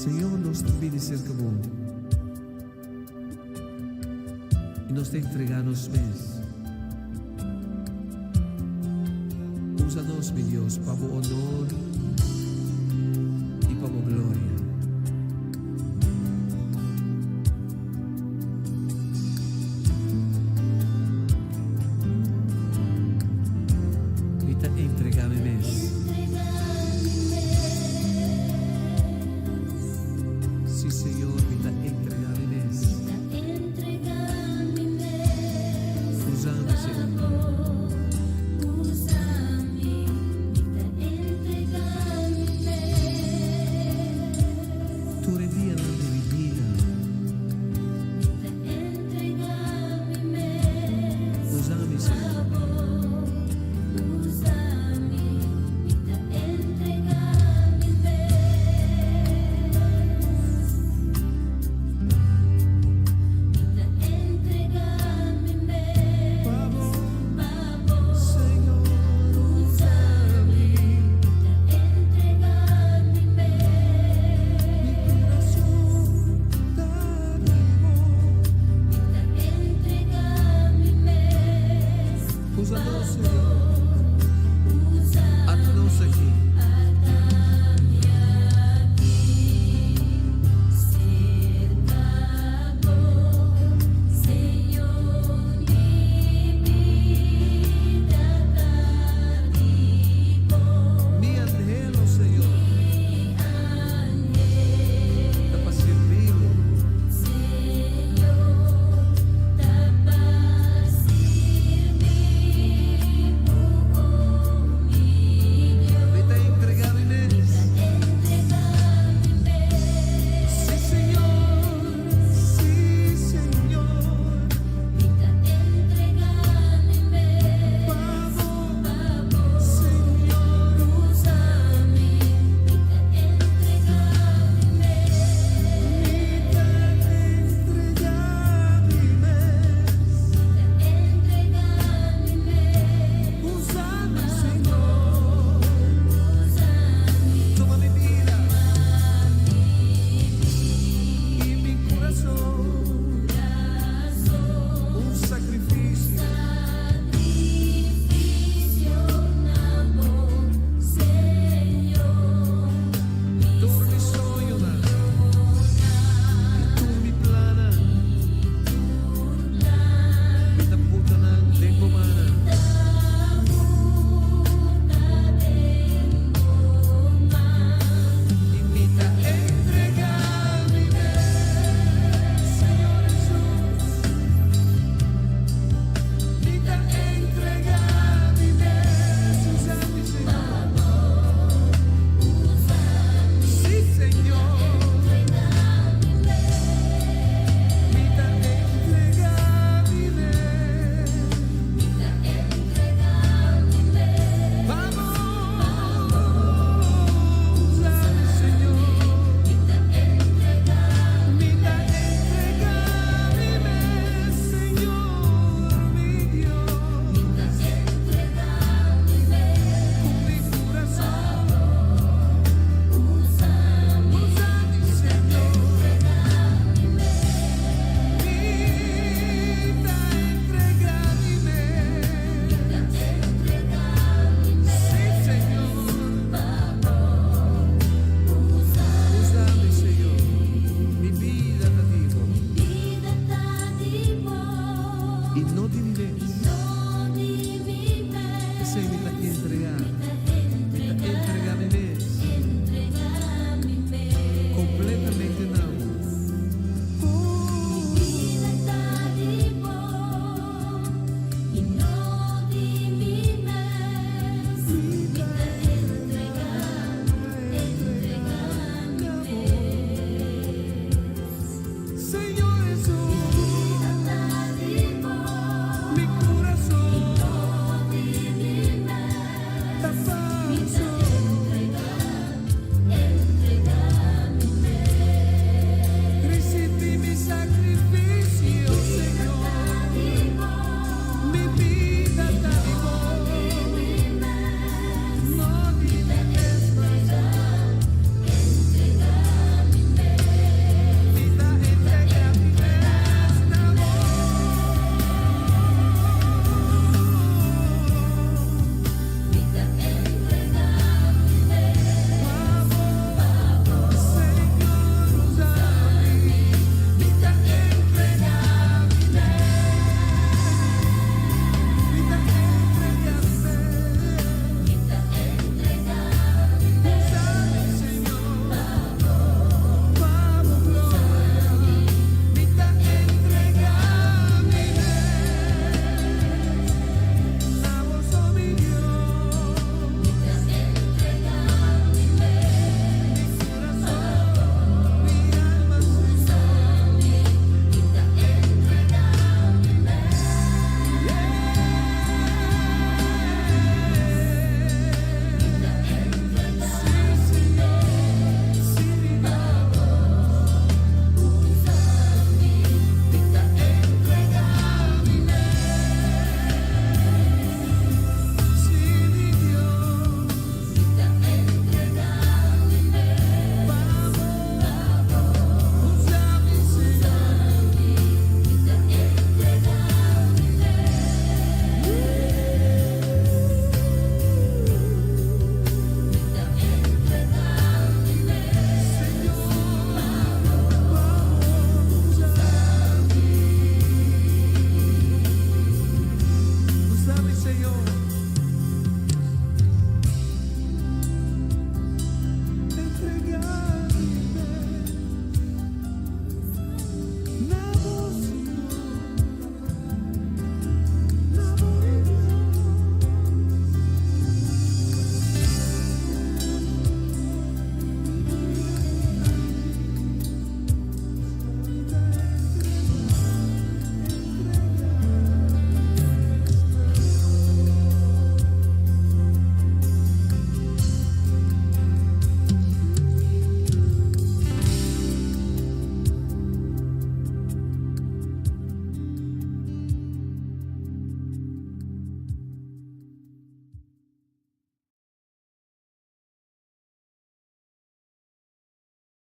Señor, nos ta bini serka Bo i nos ta entregá nos mes. Usa nos, mi Dios, pa Bo honor i pa Bo gloria. Mi ta entregá mi mes. Sí, Señor, mi ta entregá mi mes. Usa mi, Señor.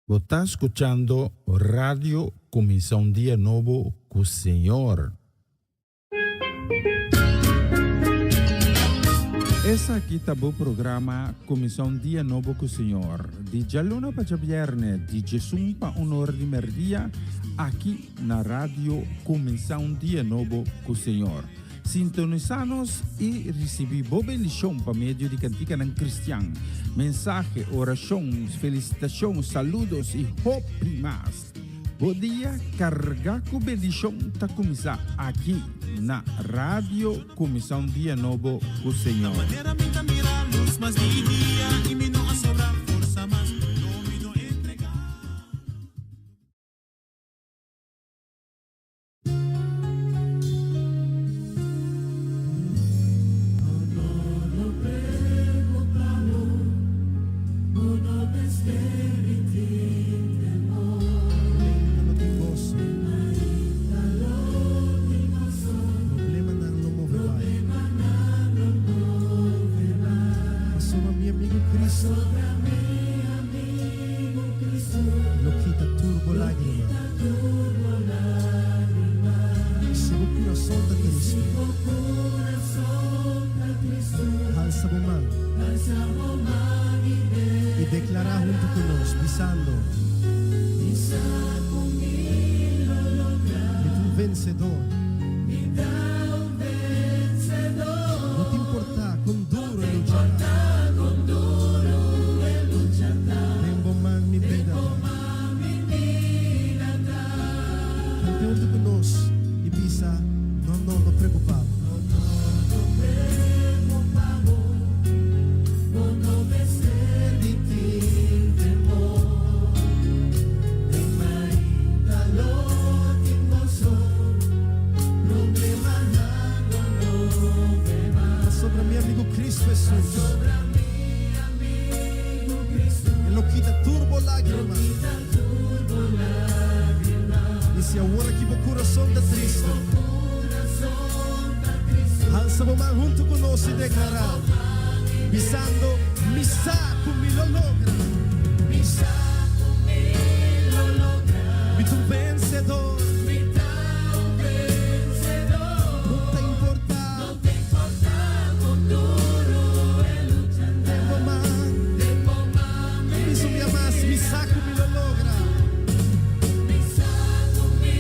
Bo ta skuchando Radio Kuminsá un Dia Nobo ku Señor. Esaki ta bo programa Kuminsá un Dia Nobo ku Señor, di djaluna pa djabièrnè, di djesun pa un ora di mèrdia, aki na Radio Kuminsá un Dia Nobo ku Señor. Sintonisá nos i risibí bo bendishon pa medio di kantikanan kristian, mensahe, orashon, felisitashon, saludos i hopi mas. Bo dia kargá ku bendishon ta kuminsá aki na Radio Kuminsá un Dia Nobo ku Señor. Lo kita tur bo lágrima. Si bo kurason ta tristu, halsa bo man i deklará huntu ku nos, bisando, Mi ta un vensedor. No ta importá kon duru e lucha ta. Den bo man mi bida ta. Canta hunto cu nos y bisa, No, no, no preocupa bo. No, no, no preocupa bo, bo no mester di tin temor. Den mainta lo tin goso, problemanan lo no ve mas. Pasobra mi amigo Cristo Jesus. Pasobra mi amigo Cristo. E lo kita tur bo lágrima. I si awor aki bo kurason ta tristu, halsa bo man huntu ku nos i deklará, bisando, Mi sa ku mi lo logra. Mi ta un vensedor. No ta importá. Den bo man. Mi subia mas, mi sa ku mi lo logra. Mi sa ku mi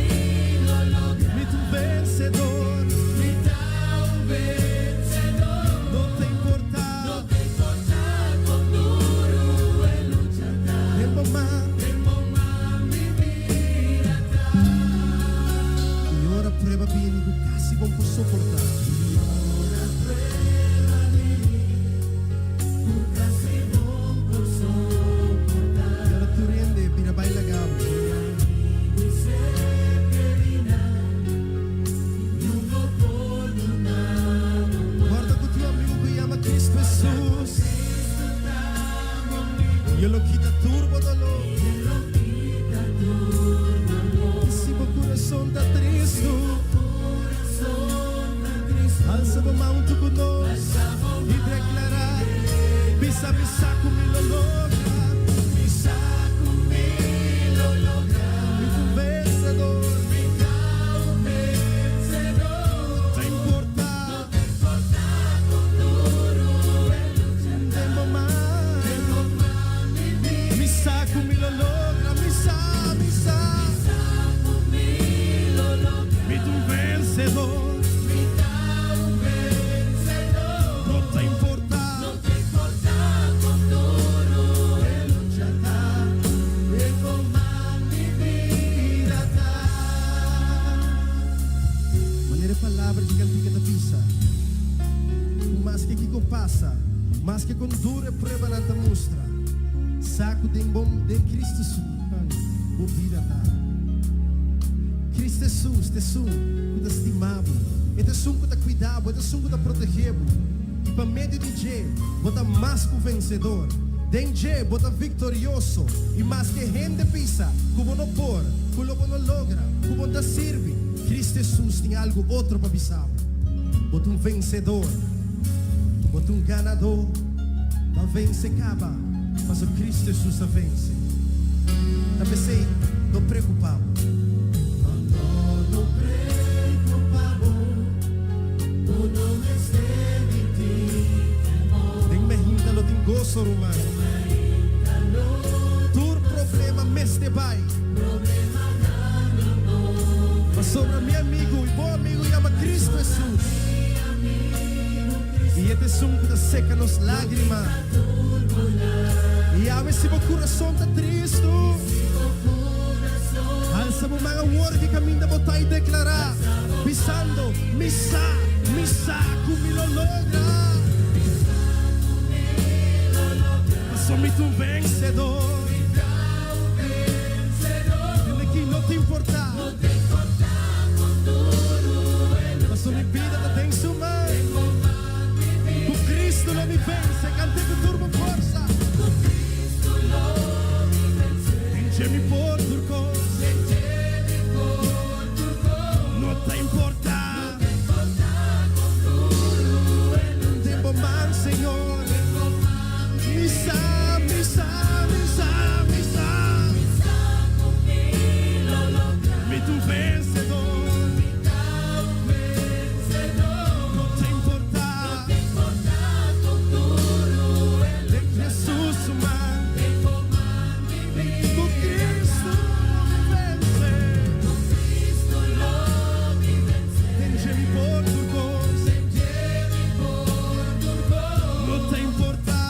lo logra. Mi ta un vensedor. Mi ta un vensedor. No ta importa. No ta importa kon duru e lucha ta. Den bo man. Den bo man mi bida ta. I ora prueba bini ku kasi bo por soporta. I ora prueba bini. I ora tur hende bira bai laga bo. Kòrda ku tin un amigu ku yama Kristu Hesus. I e lo kita tur bo doló. I si bo kurason ta tristu, alsa bo man huntu ku nos. I deklará, Bisa mi sa ku mi lo logra. Mi sa ku mi lo logra. Mi ta un vensedor. Mi ta un vensedor. No ta importá. No ta importá kon duru e lucha ta. Den bo man. Den bo man mi bida. Mi sa ku mi lo logra. Mi sa, mi sa. Mi sa ku mi lo logra. Mi ta un vensedor. Mi ta un vensedor. No ta importa. No ta importa con duro e lucha ta. Den bo man mi bida ta. Manera e palabra di kantika ta bisa, ku maske kiko pasa, maske kon duro e pruebanan ta mustra, sa ku den bo, den Cristo su man, bo bida ta. Cristo Jesus ta esun ku ta stima bo, e ta esun ku ta kuida bo, e ta esun ku ta protegé bo. I pa medio di dje bo ta mas ku vensedor. Den dje bo ta viktorioso. I maske hende bisa ku bo no por, ku lo bo no logra, ku bo no ta sirbi, Cristo Jesus tin algu otro pa bisa bo. Bo ta un vensedor. Bo ta un ganadó. Bo a vense kaba, pasobra Cristo Jesus a vense. Ta p'esei, no preokupá bo. No, no, no preokupá bo, bo no mester di tin temor. Den mehinta lo tin goso, ruman. Tur problema mester bai. Pasobra mi amigu i bo amigu yama Cristo Hesus. I e ta esun ku ta seka nos lágrima. I awe si bo kurason ta tristu, alsa bo man awor ki kaminda bo ta i deklará, bisando, Mi sa, mi sa ku mi lo logra. Pasobra mi ta un vensedor. Tende ki no ta importá. Pasobra mi bida ta den su man. Ku Cristo lo mi vense. Kant'é ku tur bo forsa. Den dje mi por tur kos. No ta importá. Den bo man, Señor. Mi sa, mi sa, mi sa, mi sa. Mi ta un vencedor. No ta importá. Den Jesus su man. Ku Cristo lo mi vence. Den dje mi por tur kos. No ta importá.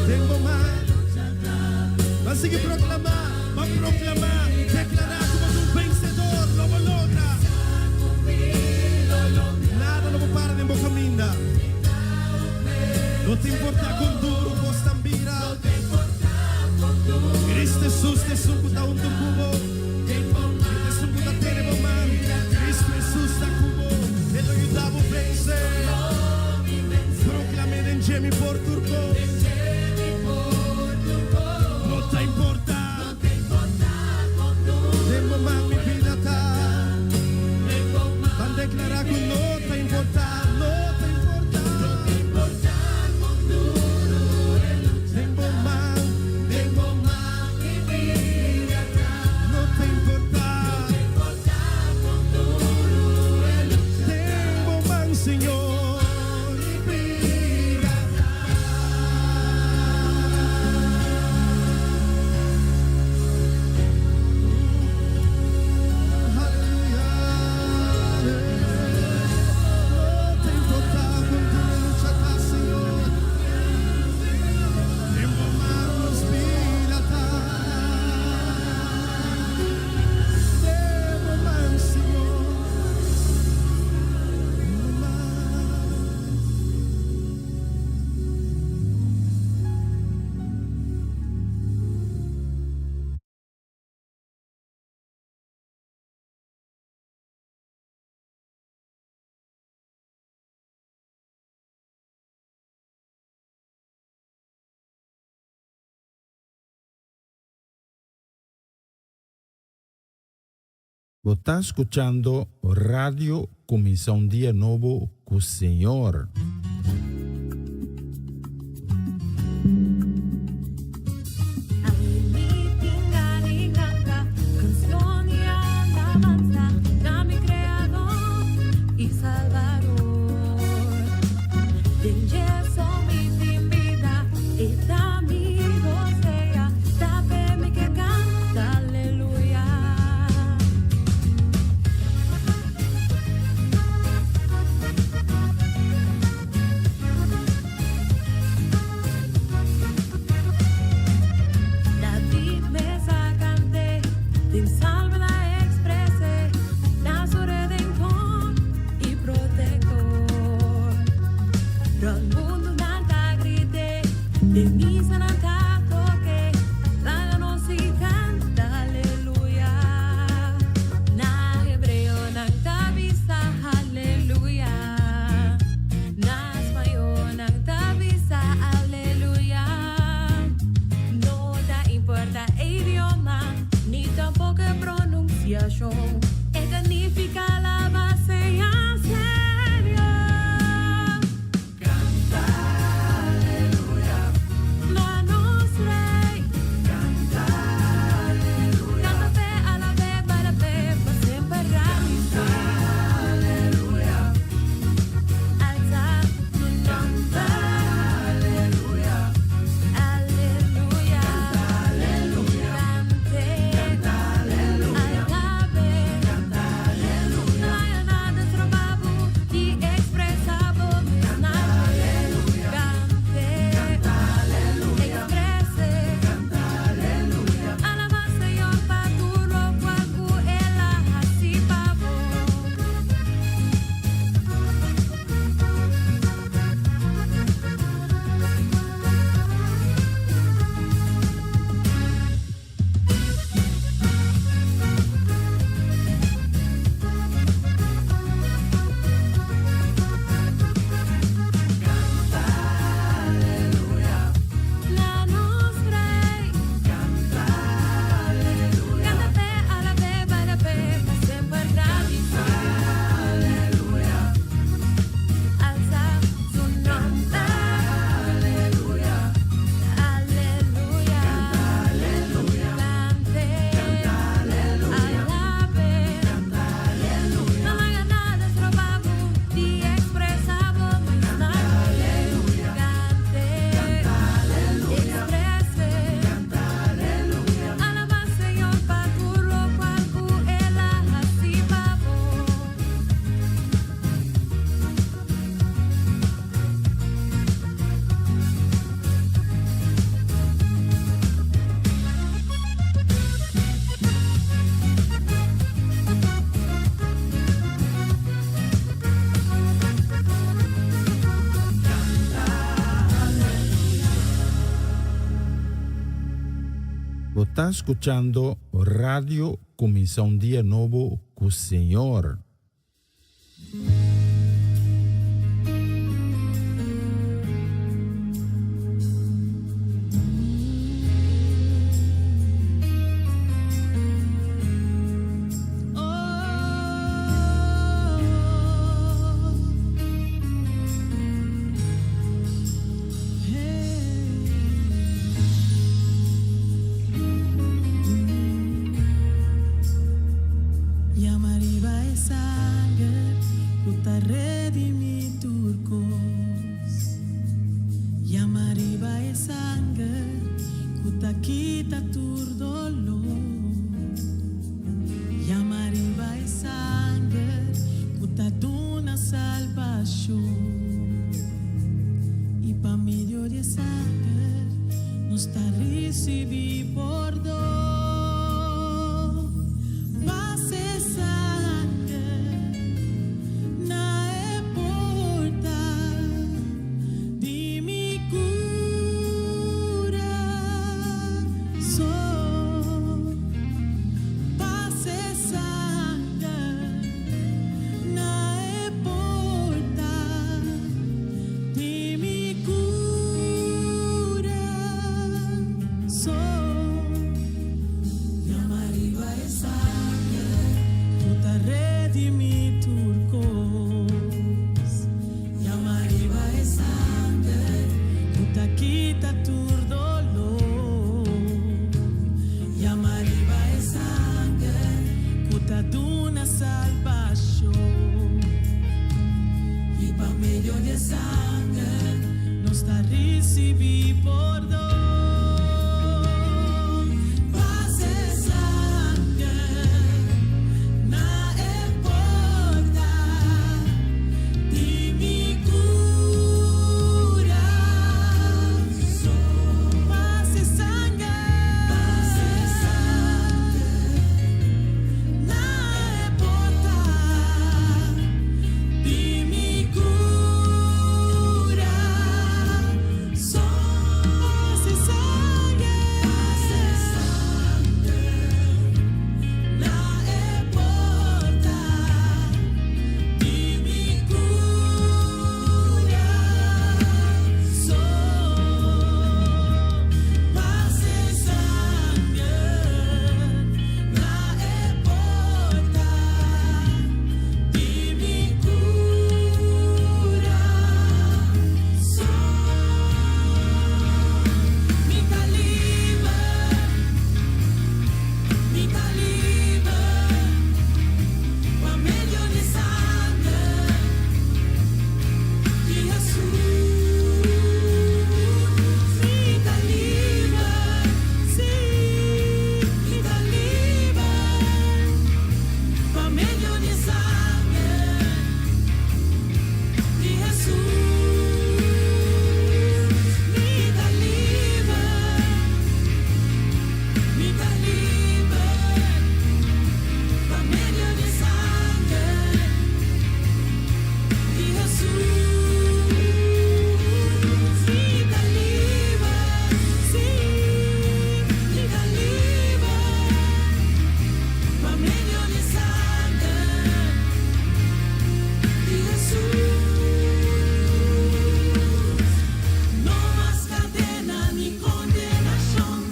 Den bo man. Ban sigui proklamá, ban proklamá, deklará ku bo ta un vensedor, lo bo logra. Nada lo bo para den bo kaminda. No ta importá kon duru kosnan bira. Cristo Hesus ta esun ku ta huntu ku bo. E ta esun ku ta tene bo man. Cristo Hesus ta ku bo. E lo yuda bo vense. Proclam'é den dje mi por tur kos. No ta importá. Den bo man mi bida ta. Ban deklará ku no ta importá. No ta importá. Den bo man. Den bo man mi bida ta. No ta importá. Den bo man, Señor, mi bida ta. Aleluya. No ta importá kon duru lucha ta, Señor. Den bo man nos bida ta. Den bo man, Señor. Den bo man. Bo ta skuchando Radio Kuminsá un Dia Nobo ku Señor. Bo ta skuchando Radio Kuminsá un Dia Nobo ku Señor. Yama riba e sanger ku ta redimí tur kos. Yama riba e sanger ku ta kita tur doló. Yama riba e sanger ku ta duna salbashon. I pa medio di e sanger nos ta risibí pordon. Pasa e sanger na e porta di mi kurason. Pasa e sanger na e porta di mi kurason. Yama riba e sanger ku ta redimí tur kos. Yama riba e sanger ku ta kita tur doló. Yama riba e sanger ku ta duna salbashon. I pa medio di e sanger nos ta risibí pordon. Pasa e sanger na e porta di mi kurason. Pasa e sanger, pasa e sanger na e porta di mi kurason. Pasa e sanger, pasa e sanger na e porta di mi kurason. Pasa e sanger na e porta di mi kurason. Mi ta liber, mi ta liber, pa medio di sanger di Jesus. Mi ta liber, si, mi ta liber, pa medio di sanger di Jesus. Mi ta liber, mi ta liber, pa medio di sanger di Jesus. Mi ta liber, si, mi ta liber, pa medio di sanger di Jesus. No mas kadena ni kondenashon,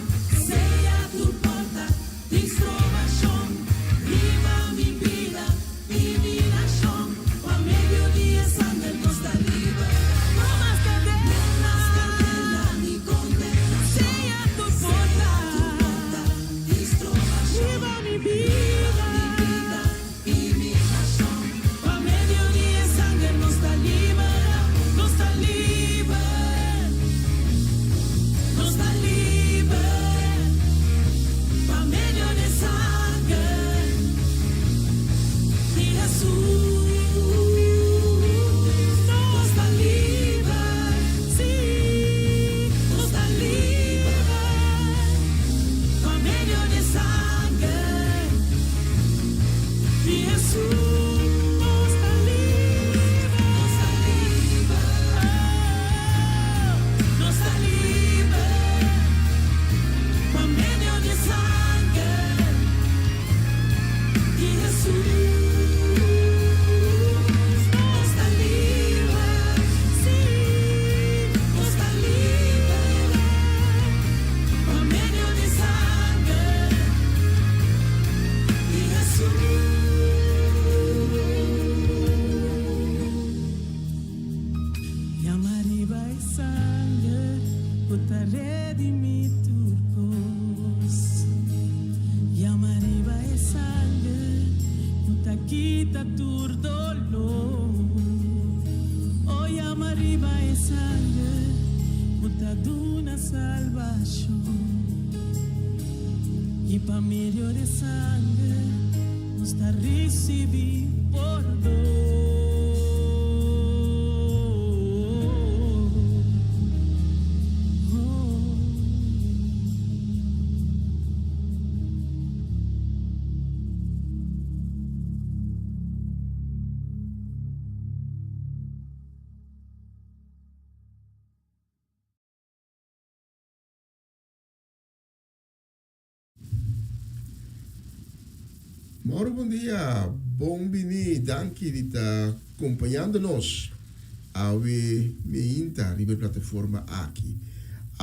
sea tur porta di strobashon. Riba mi bida i mi nashon, pa medio di sanger nos ta liber. No mas kadena, kadena ni kondenashon, sea tur porta di strobashon. Riba mi bida i mi nashon, pa medio di sanger nos ta liber, nos ta liber, nos ta liber, pa medio di sanger di Jesus. Nos ta liber, si, nos ta liber, pa medio di sanger di Jesus. Nos ta liber, nos ta liber, nos ta liber, pa medio di kita tur doló. O yama riba e sanger ku ta duna salbashon. I pa medio di e sanger nos ta risibí pordon. Mauro bon dia, bon bini, danki di ta kompañando nos awe meinta riba e plataforma aki.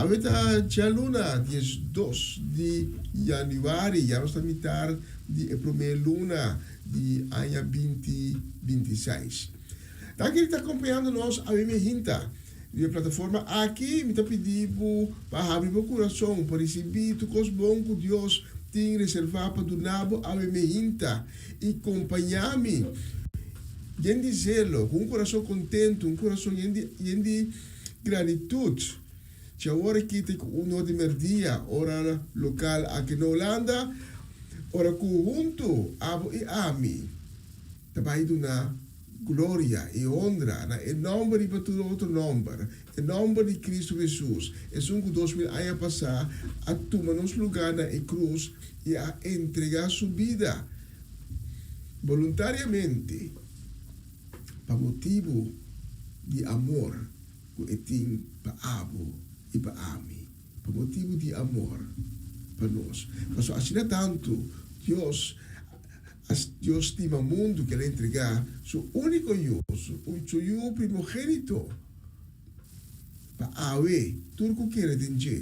Awe ta djaluna 12 di januari, ya nos ta mitar di e promé luna di aña 2026. Danki di ta kompañando nos awe meinta riba e plataforma aki. Mi ta pidi bo pa habri bo kurason pa risibí tur kos bon ku Dios tin reservá pa duna bo awe meinta i kompañá mi yen di zelo, ku un kurason kontentu, un kurason yen di yen di gratitut. Dje awor aki te ku un or di merdia, ora lokal aki na Hulanda, ora ku huntu abo i ami ta bai duna gloria i honra na e nòmber riba tur otro nòmber, e nòmber di Kristu Hesus, esun ku 2000 aña pasá a tuma nos lugá na e krus i a entregá su bida boluntariamente pa motibu di amor ku e tin pa abo i pa ami, pa motibu di amor pa nos. Pasobra asina tantu Dios a Dios stima mundu ku el a entregá su úniko Yu, su Yu primogénito, pa awe tur ku kere den dje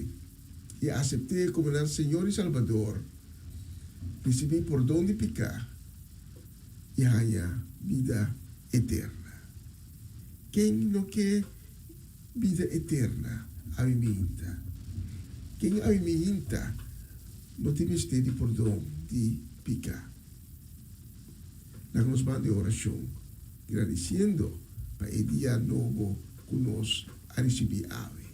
i asept'é komo nan Señor i Salbador, risibí pordon di piká i haña bida eterna. Ken no ke bida eterna awe mihinta? Ken awe mihinta no tin mester di pordon di piká? Laga nos ban den orashon, gradisiendo pa e dia nobo ku nos a risibí awe.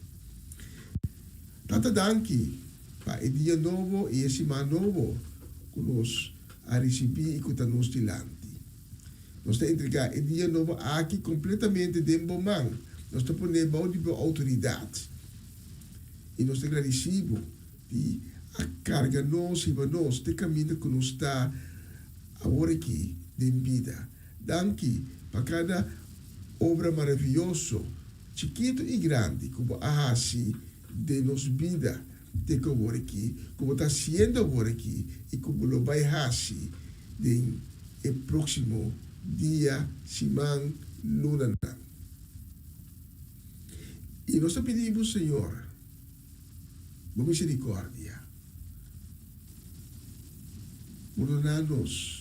Tata danki pa e dia nobo i e siman nobo ku nos a risibí i ku ta nos dilanti. Nos ta entregá e dia nobo aki kompletamente den bo man. Nos ta pon'é bou di bo outoridat. I nos ta gradisí bo di a karga nos, hiba nos te kaminda ku nos ta awor aki den bida. Danki pa kada obra maravioso, chikitu i grandi, ku bo a hasi den nos bida te ku awor aki, ku bo ta hasiendo awor aki i ku bo lo bai hasi den e próksimo dia, siman, lunanan. I nos ta pidi bo, Señor, bo miserikòrdia. Pordoná nos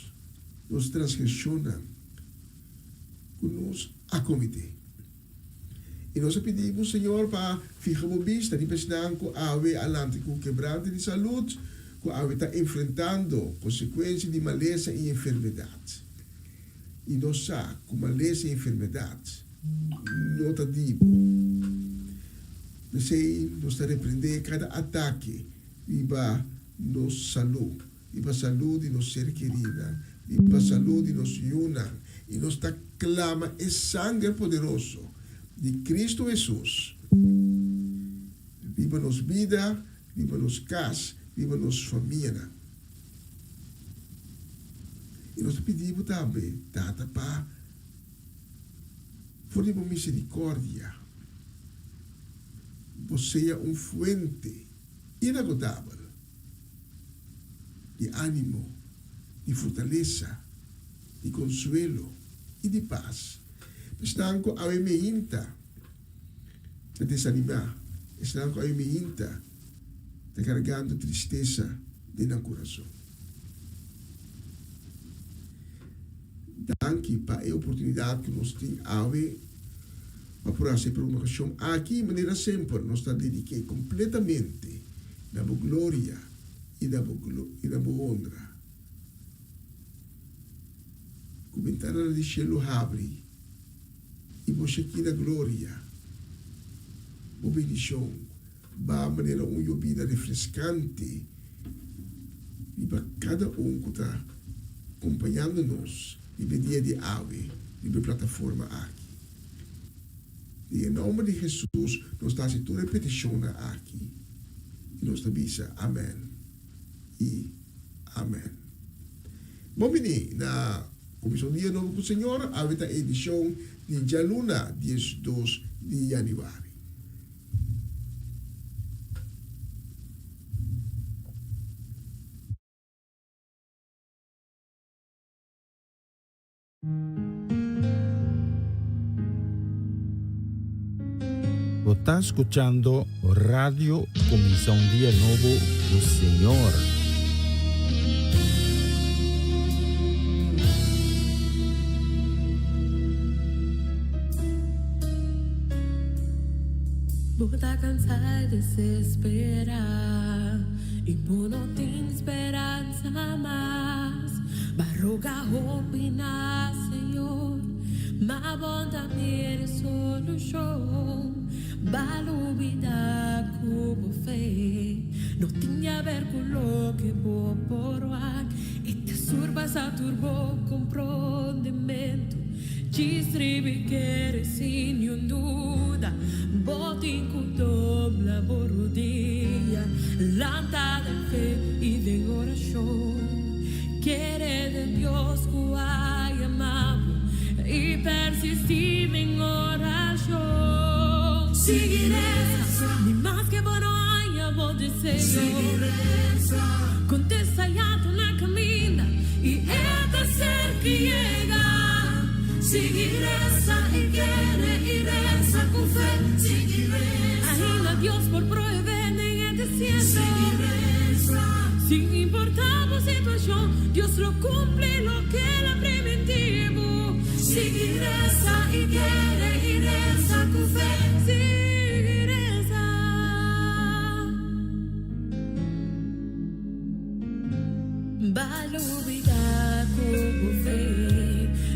nos transgreshonnan ku nos a kometé. I nos a pidi bo, Señor, pa fiha bo bista riba esnan ku awe a lanta ku kebrante di salud, ku awe ta enfrentando konsekuensia di malesa i enfermedat. I nos sa ku malesa i enfermedat no ta di bo. P'esei nos ta reprendé kada atake riba nos salú, riba salú di nos ser kerinan, riba salú di nos yunan, i nos ta klama e sanger poderoso di Kristu Hesus riba nos bida, riba nos kas, riba nos famianan. I nos ta pidi bo tambe, Tata, pa for di bo misericordia bo sea un fuente inagotabel di ánimo, di fortalesa, di konsuelo i di pas pa esnan ku awe meinta ta desanimá, esnan ku awe meinta ta kargando tristesa den nan kurason. Danki pa e oportunidat ku nos tin awe pa por hasi e promokashon aki. Manera semper nos ta dedik'é kompletamente na bo gloria i na bo i na bo honra. Ku bentananan di shelu habri i bo shekina gloria, bo bendishon ba manera un yobida refreskante riba kada un ku ta kompañando nos riba e dia di awe riba e plataforma aki. Den e nòmber di Hesus nos ta hasi tur e petishonnan aki i nos ta bisa amèn i amèn. Bon bini na Komishon Dia Nobo ku Señor, awe ta edishon di djaluna 12 di yanüari. Bo ta skuchando Radio Kuminsá un Dia Nobo ku Señor. Bo ta cansá y desesperá y bo no tin speransa mas. Ba roga hopi na Señor, ma bo ta mira solucion. Ba lubida cu bo fe no tin di haber cu loke bo por wak. E ta surpasa tur bo comprondementu. Djis riba kere sin niun duda. Bo tin cu dobla bo rodia, lanta den fe y den oracion. Kere den Dios cu a yama bo y persisti den oracion. Sigui reza, ni maske bo no haña bo deseo. Contesta ya ta na caminda y e ta cerca yega. Sigui reza y kere y reza cu fe. Ainda Dios por prohibé den e desierto. Sin importa bo situacion, Dios lo cumpli loke el a priminti bo. Sigui reza y kere y reza cu fe. Sigui reza. Ba lubida cu bo fe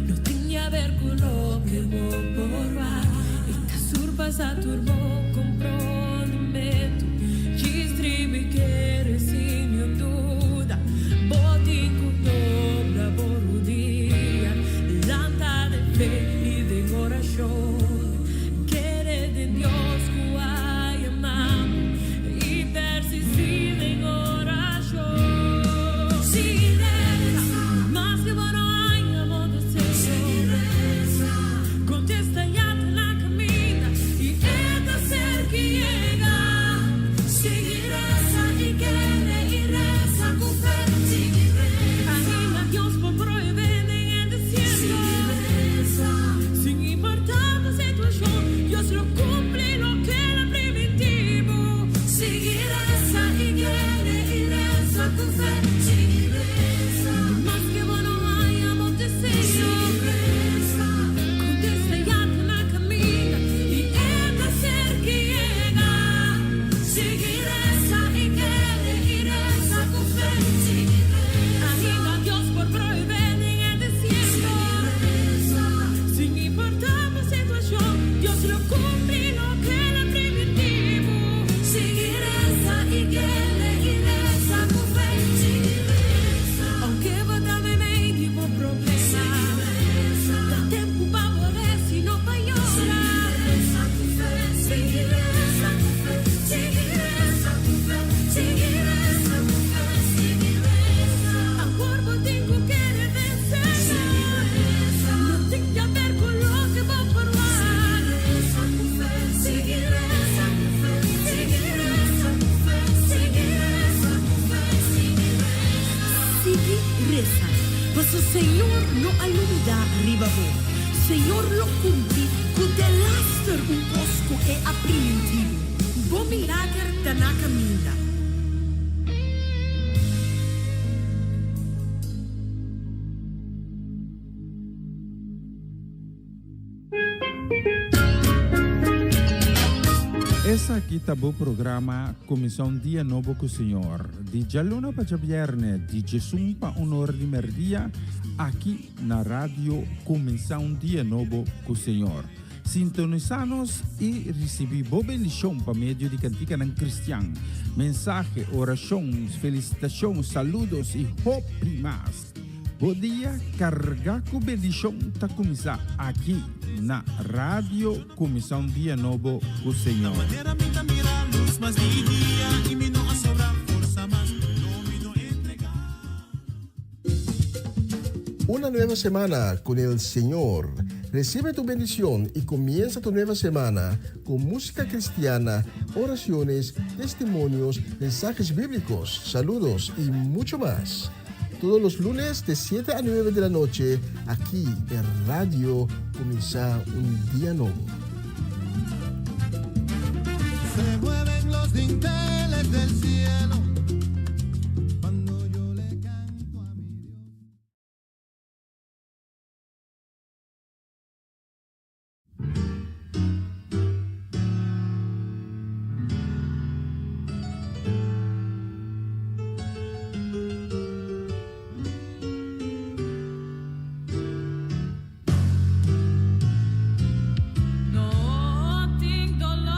no tin di haber cu loke bo por wak. E ta surpasa tur bo comprondimento. Djis tribi kere sin niun duda. Bo tin cu dobla bo rudia. Lanta den fe y den oracion. Kere den Dios cu a yama bo. Y persistí den oracion. Sigui reza, maske bo no haña bo deseo. Contesta ya ta na caminda y e ta cerca y yega. Sigui reza y kere y reza cu fe. Ainda Dios por prohibé den e desierto. Sin importa bo situacion, Dios lo cumpli loke el a primintí bo. Sigui reza y kere y reza cu fe. Maske bo no haña bo deseo. Contesta ya ta na caminda y e ta cerca y yega. Sigui reza y kere y reza cu fe. Ainda Dios por prohibé den e desierto. Sin importa bo situacion, Dios lo cumpli loke el a primintí bo. Sigui reza y kere y reza cu fe. Aunke bo ta meimei di bo problema, ta tempu pa bo reza y no pa yora. Sigui reza cu fe, sigui reza cu fe, sigui reza cu fe, sigui reza. Awor bo tin cu kere vencer. No tin di haber cu loke bo por wak. Sigui reza cu fe, sigui reza cu fe, sigui reza cu fe, sigui reza. Sigui resa, paso Señor no a lubidá riba bo. Señor lo cumpli cu delaster un cos cu E a primintí bo. Bo milager ta na caminda. Esaki ta bo programa Kuminsá un Dia Nobo ku Señor, di djaluna pa djabièrnè, di djesun pa un or di mèrdia, aki na Radio Kuminsá un Dia Nobo ku Señor. Sintonisá nos i risibí bo bendishon pa medio di kantikanan kristian, mensahe, orashon, felisitashon, saludos i hopi mas. Bo dia kargá ku bendishon ta kuminsá aki na Radio Kuminsá un Dia Nobo ku Señor. Una nueva semana con el Señor. Recibe tu bendición y comienza tu nueva semana con música cristiana, oraciones, testimonios, mensajes bíblicos, saludos y mucho más. Todos los lunes de 7 a 9 de la noche, aquí en Radio Comienza un Día Nuevo. Se mueven los dinteles del cielo cuando yo le canto a mi Dios. No tin dolor.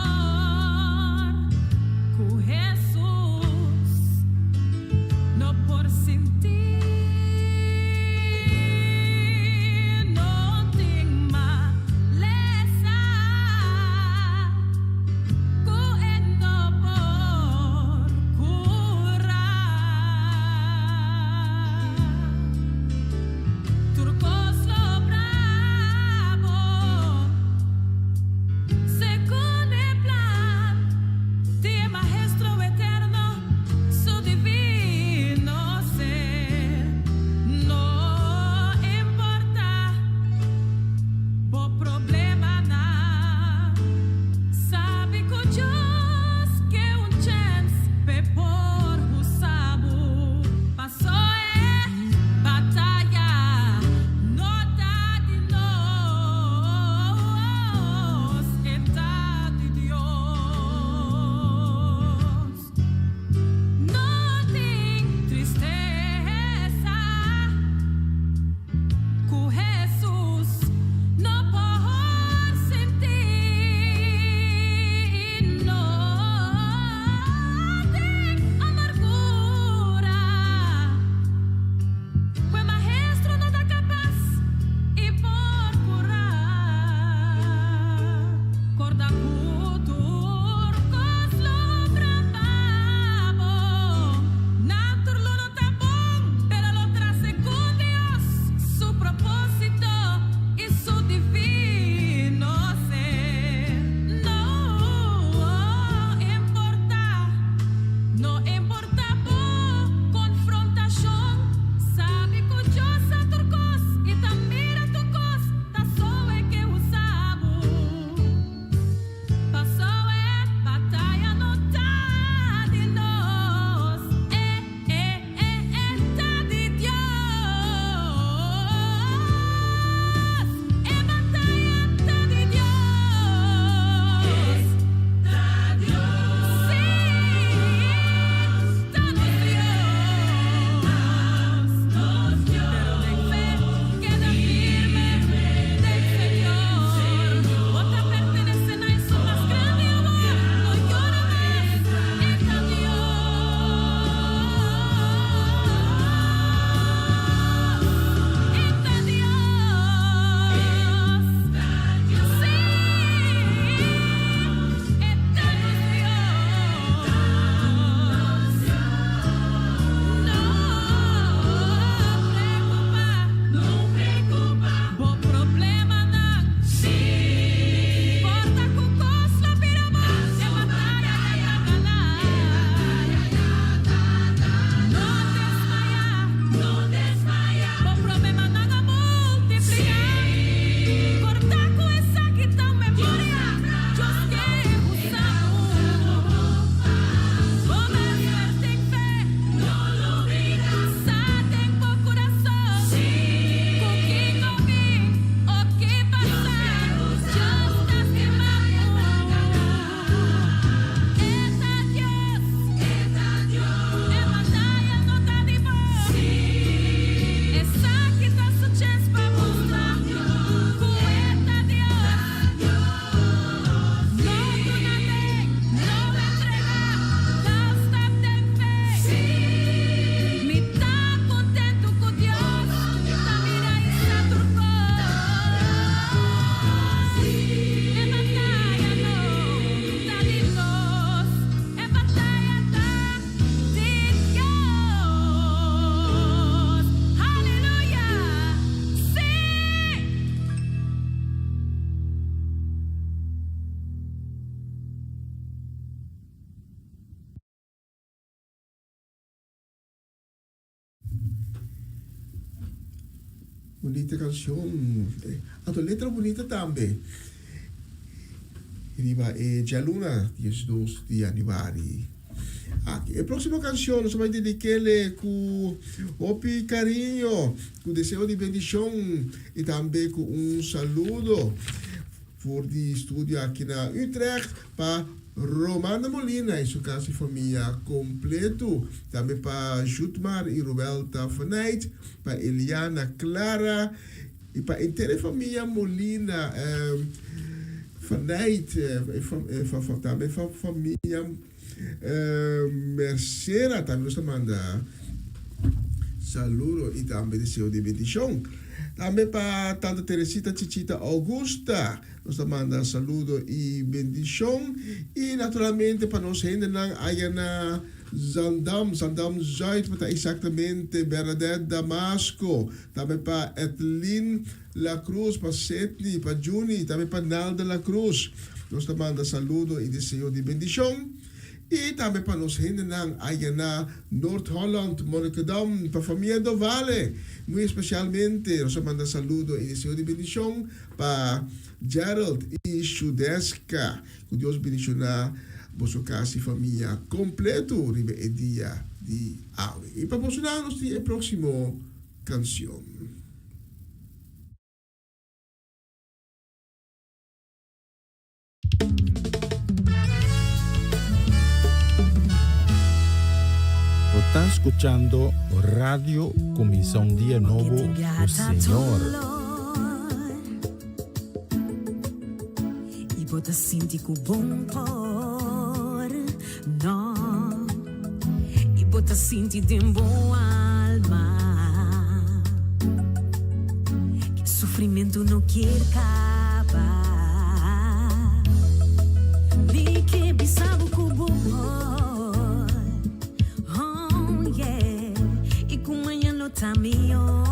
Bunita canción. Anto letra bunita tambe. Riba e djaluna 12 di januari. Aki e próximo canción nos bai dedikele ku hopi cariño, ku deseo di bendicion y tambe ku un saludo for di studio aki na Utrecht pa Romana Molina y su casa y famia completo. Tambe pa Jutmar y Roelta Faneit, pa Eliana Clara y pa entero famia Molina Faneit, tambe pa famia Mercera tambe nos ta manda saludo y tambe deseo di bendicion. Tambe pa Tanta Teresita Chichita Augusta nos ta manda saludo y bendicion. Y naturalmente pa nos hendenan aya na Zaandam, Zaandam Zuid pa ta exactamente Bernadette Damasco, tambe pa Ethelyn La Cruz, pa Sidney, pa Juni, tambe pa Nalda La Cruz. Nos ta manda saludo y deseo di bendicion. Y tambe pa nos hendenan aya na Noord Holland, Monnikendam, pa famia Dovale. Muy especialmente nos ta manda saludo y deseo di bendicion pa Gerald y Shudeska. Cu Dios bendiciona boso cas y famia completo riba e dia di awe. Y pa bosonan nos tin e proximo cancion. Bo ta scuchando Radio Cuminsa un Dia Nobo cu Señor. Y bo ta sinti cu bon por no Y bo ta sinti den bo alma Que sufrimento no kier caba Mi ke bisa bo cu bo por Oh yeah Y cu mañana lo ta mihor.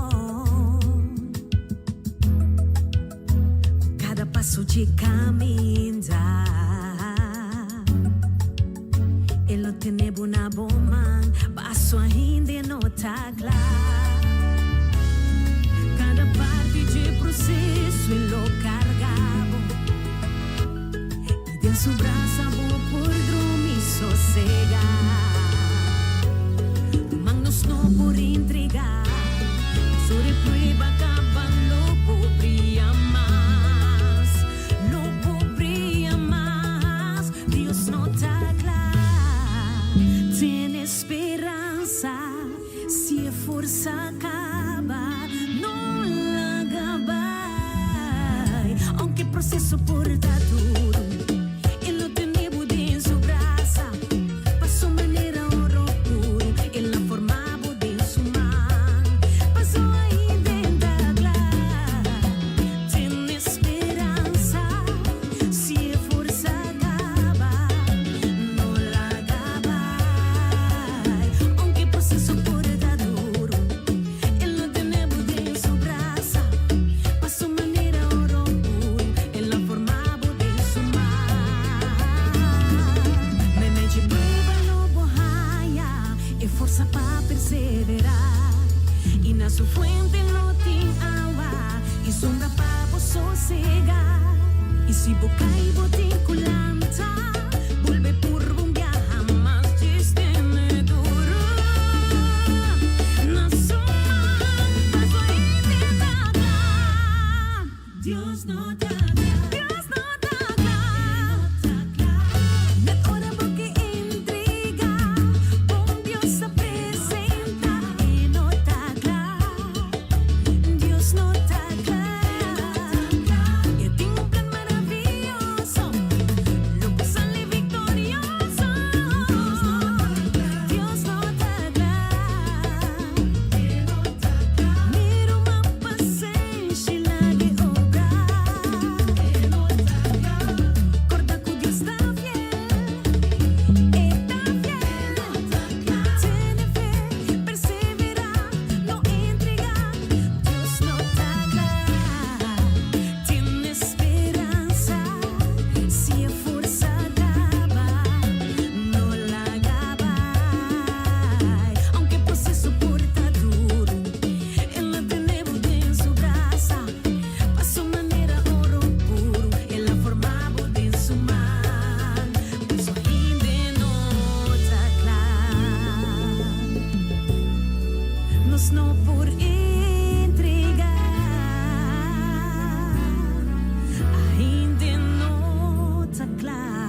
Cada paso di caminda E lo tene bo na bo man Paso ainda no ta cla Cada parti di proceso E lo carga bo Y den su brasa bo por drumi sosega Ruman nos no por entrega Sobre prueba caba lo bo bria mas Lo bo bria mas Dios no ta cla Tene speransa Si e forsa caba no laga bai Aunke proceso por ta duro E lo tene bo den su brasa Pa su manera oro puro El a forma bo den su man Paso ainda e ta cla Tene speransa Si e forsa caba no laga bai Aunke proceso por ta duro El lo tene bo den su brasa Pa su manera oro puro El a forma bo den su man Meimei prueba lo bo haya E forsa pa persevera Y na su fuente lo tin awa Y sombra pa bo sosega Y si bo cay bo tin cu lanta Bolbe purba un biaha mas Djis tene duro na su man Paso hende ta cla Dios no ta cla Dios no ta cla Net ora bo ke entrega Bon Dios a presenta E no ta cla Dios no ta cla E tin un plan maravilloso Lo bo sa. Nos no por entregá. Ainda no ta kla.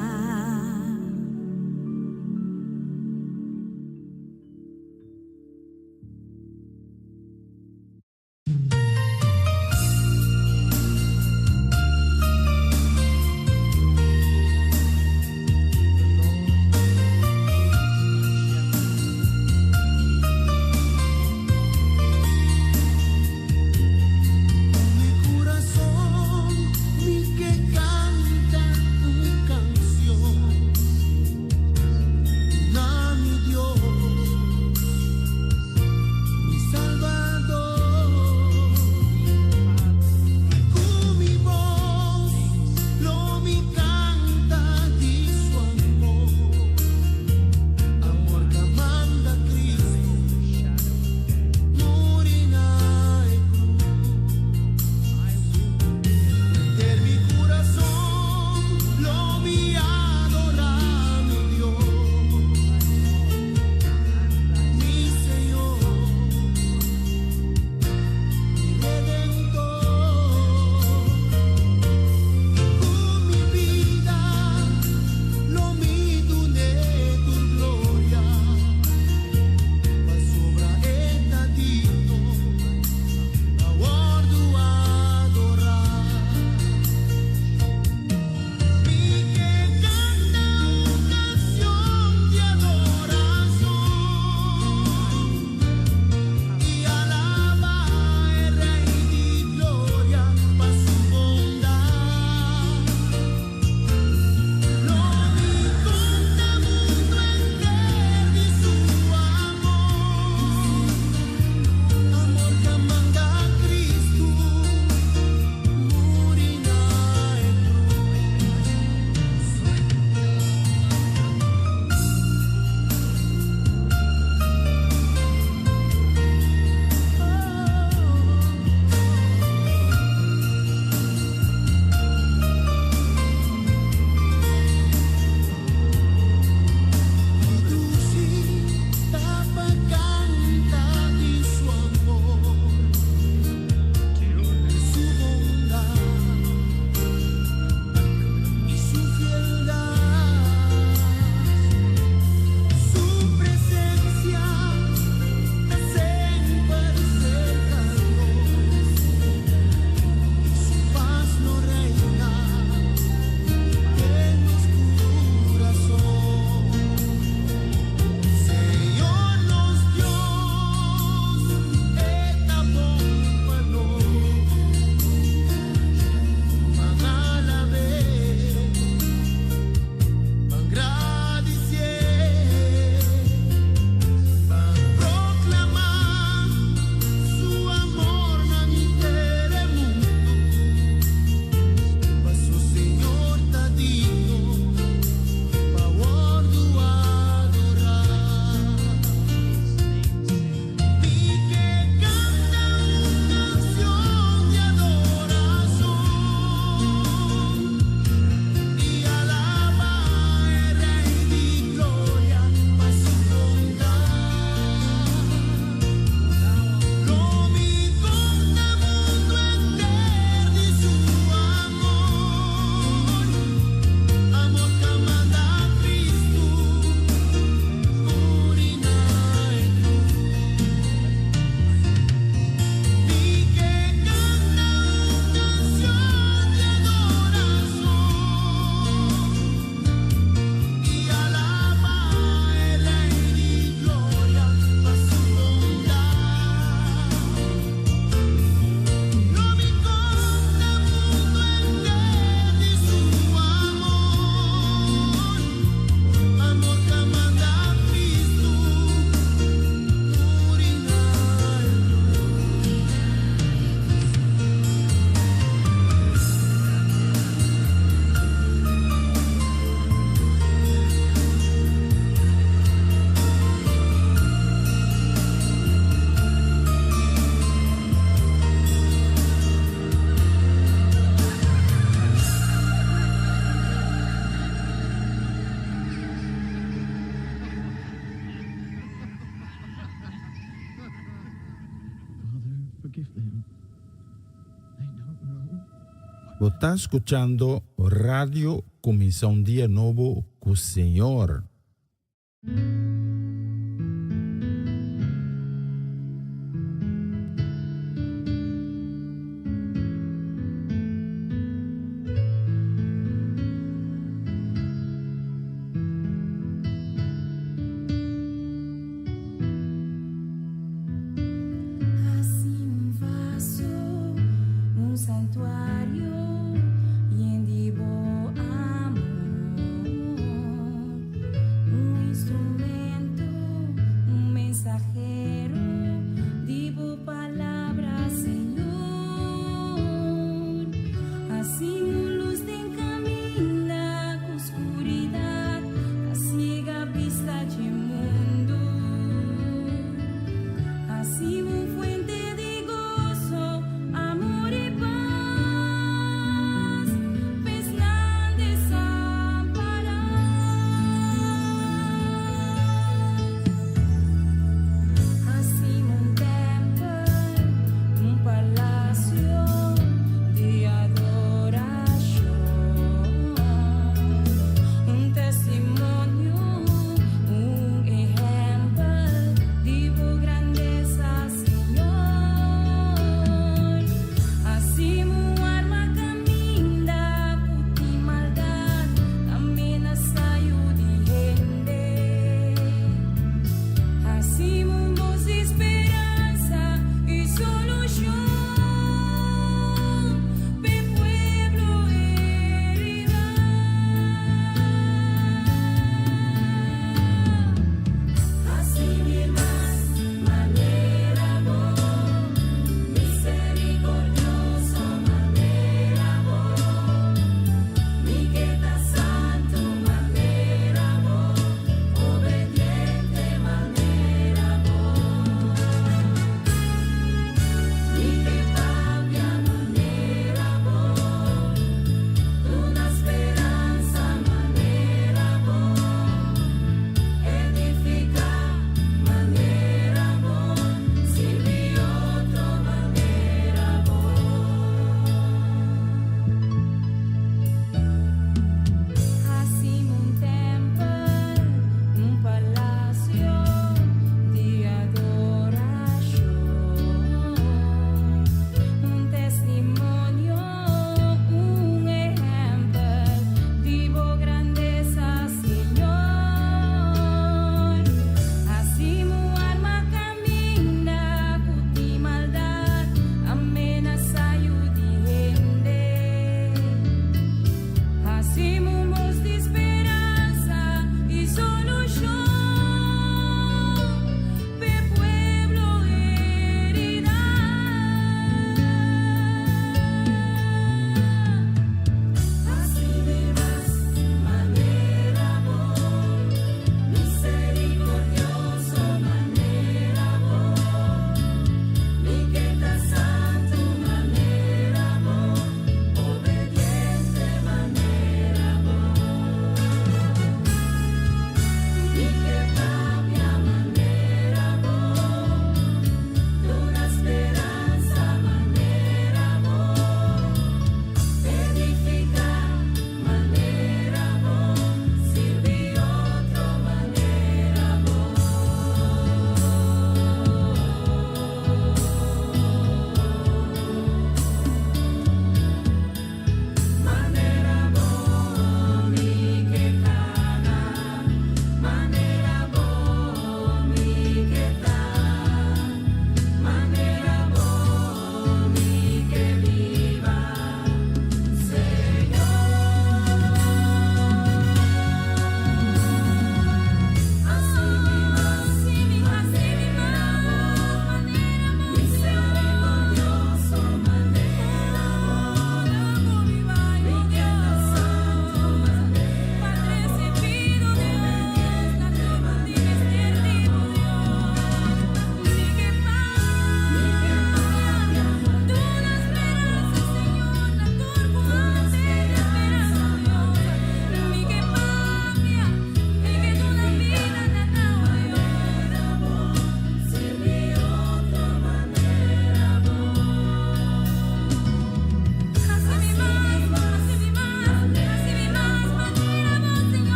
forgive them. They don't know. Bo ta skuchando Radio Kuminsá un Dia Nobo ku Señor. Hasi un vaso, un santuario yen di bo amor, un instrumento.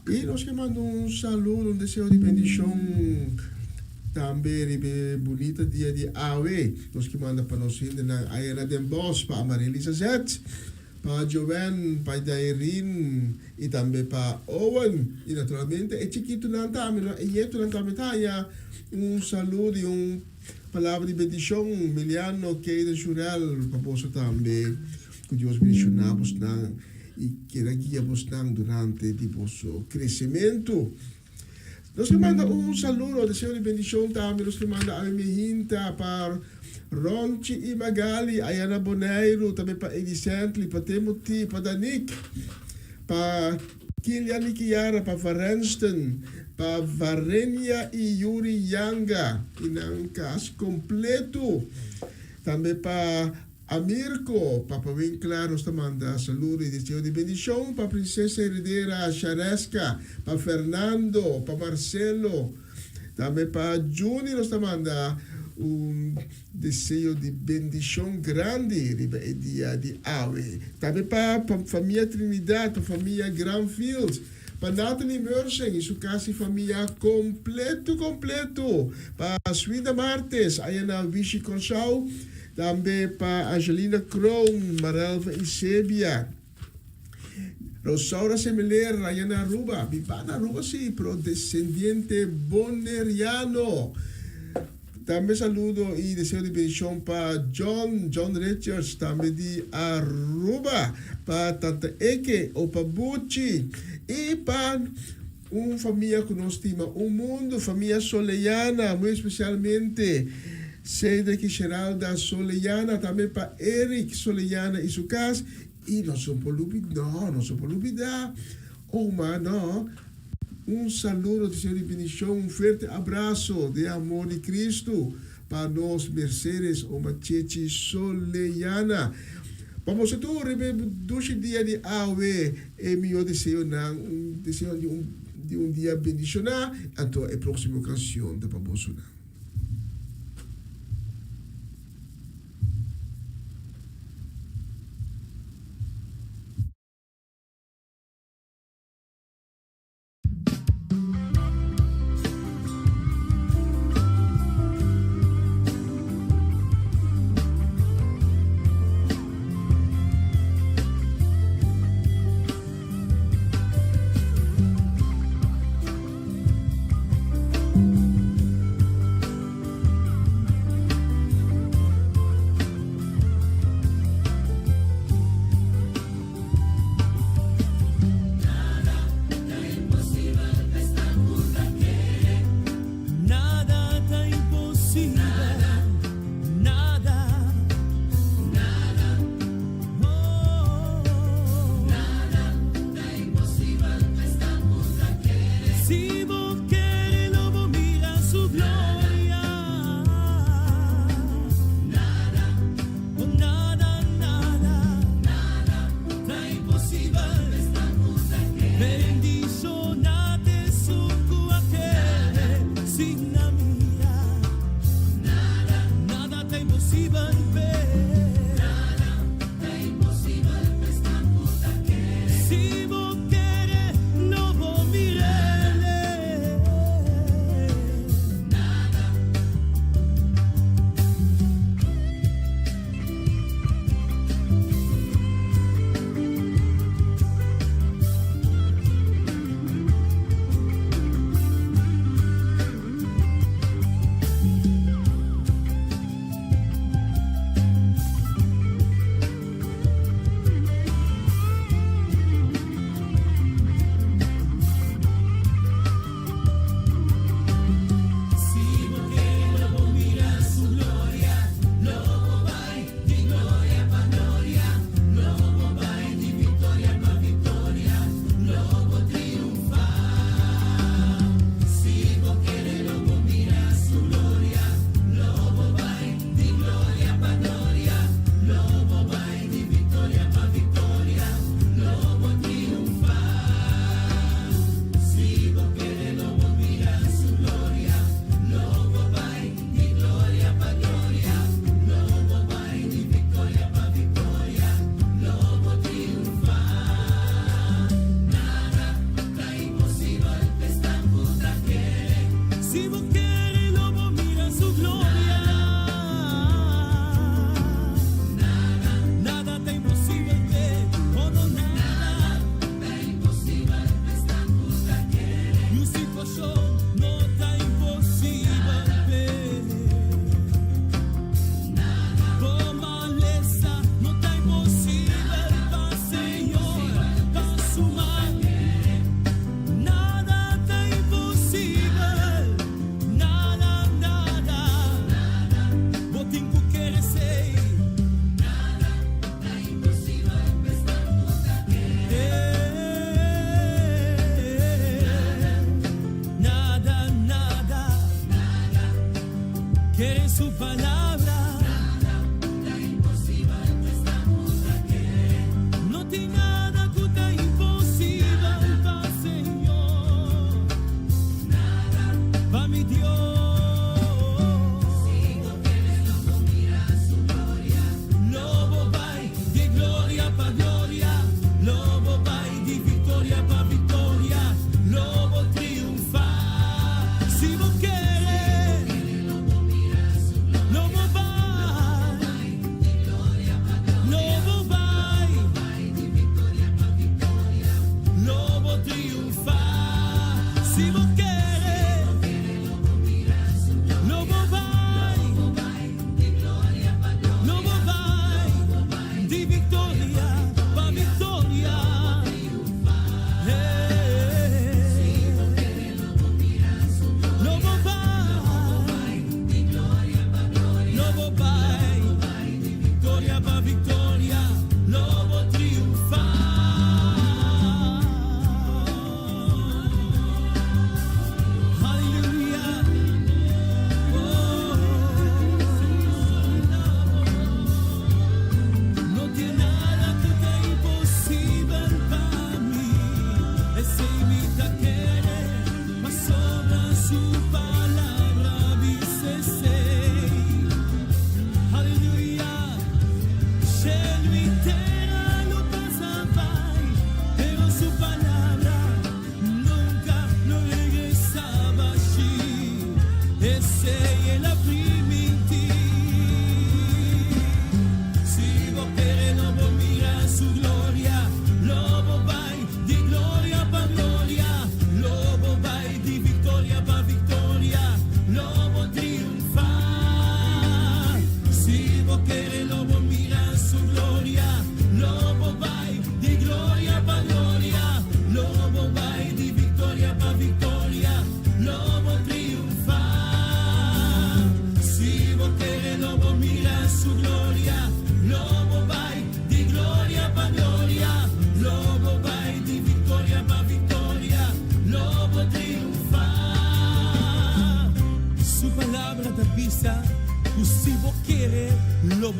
I nos ke manda un saludo, un deseo di bendishon tambe riba e bunita dia di awe. Nos ke manda pa nos hendenan aya na Den Bosch, pa Amarelisa Zet, pa Joanne, pa Dairin i tambe pa Owen. I naturalmente e chikitunan tambe, no, e ñetunan tambe ta haña un saludo i un palabra di bendishon. Miliano, Keiden, Shurel, pa boso tambe. Ku Dios bendishoná bosnan i keda guia bosnan durante di boso kresementu. Nos ke manda un saludo, deseo di bendishon tambe nos ke manda awe mihinta pa Ronchi i Magali aya na Boneiru, tambe pa Edi Sently, pa Timothy, pa Danique, pa Kilian i Kiara, pa Varenston, pa Varenia i Yuri Yanga i nan kas kompletu, tambe pa A Mirko, Papa Winkler nos ta manda saludo y deseo di bendicion pa Princesa Heredera Shareska, pa Fernando, pa Marcelo, tambe pa Juni nos ta manda un deseo di bendicion grandi riba e dia di awe. Tambe pa famia Trinidad, pa famia Granfield, pa Natalie Mersen y su casa y famia completo completo, pa Swinda Martes aya na Wishi Corsou, Tambe pa Angelina Kroon, Marelva Isebia, Rosaura Semeler, raya na Aruba, biba na Aruba si, pero descendiente Boneriano. Tambe saludo y deseo di bendicion pa John, John Richards, tambe di Aruba, pa Tanta Eke, Opa Buchi, y pa un famia cu nos stima un mundo, famia Soleyana, muy especialmente Cedric y Sheralda Soleyana, tambe pa Eric Soleyana y su cas, y nos no por lubida, no, nos no por lubida, oma, no, un saludo, deseo di bendicion, un fuerte abrazo den amor di Cristo pa nos Mercedes, oma Chechi Soleyana. Pa boso tur riba e dushi dia di awe, e mihó deseonan, un deseo di un di un dia bendishoná, anto e próksimo kanshon ta pa bosonan.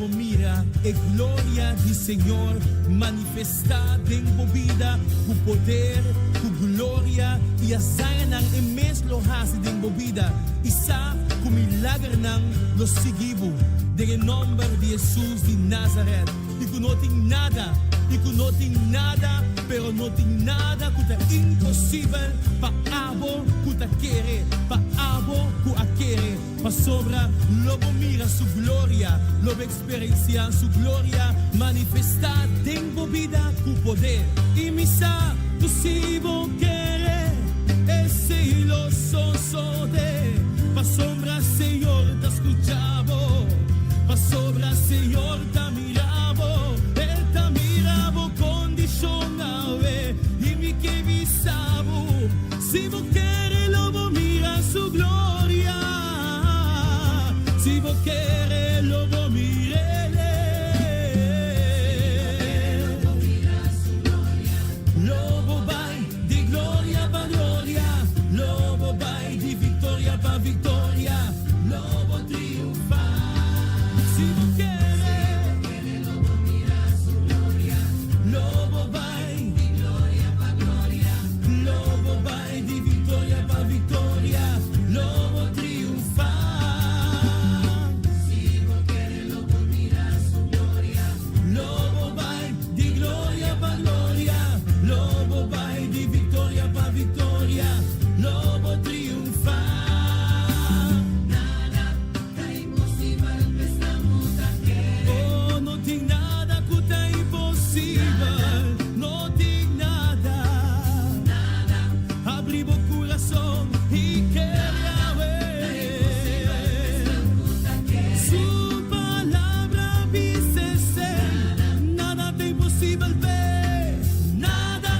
bo mira e gloria di Señor manifestá den bo bida ku poder, ku gloria i hazañanan e mes lo hasi den bo bida i sa ku milagernan lo sigui bo den e nòmber di Hesus di Nazaret i ku no tin nada i ku no tin nada pero no tin nada ku ta imposibel pa abo ku ta kere pa abo ku a kere. Pasobra lo bo mira su gloria, lo bo eksperensiá su gloria manifestá den bo bida ku poder. I mi sa ku si bo kere, esei lo sosodé, pasobra Señor ta skucha bo, pasobra Señor ta mira bo, E ta mira bo kondishon awe. I mi ke bisa bo, si bo kere lo bo mira su gloria, si bo kere lo bo mir'ele. Lo bo bai di gloria pa gloria, lo bo bai di victoria pa victoria, lo bo triunfa. Si bo kere, lo bo bai di gloria pa gloria, lo bo bai di victoria pa victoria, lo bo triunfa. Si bo kere lo bo mira su gloria, lo bo bai di gloria pa gloria, lo bo bai di victoria pa victoria, lo bo triunfa. Nada ta imposibel pa esnan ku ta kere. Oh, no tin nada ku ta imposibel, no tin nada. Nada. Abri bo kurason i kere awe. Su palabra bisa esei, nada ta imposibel p'e, nada.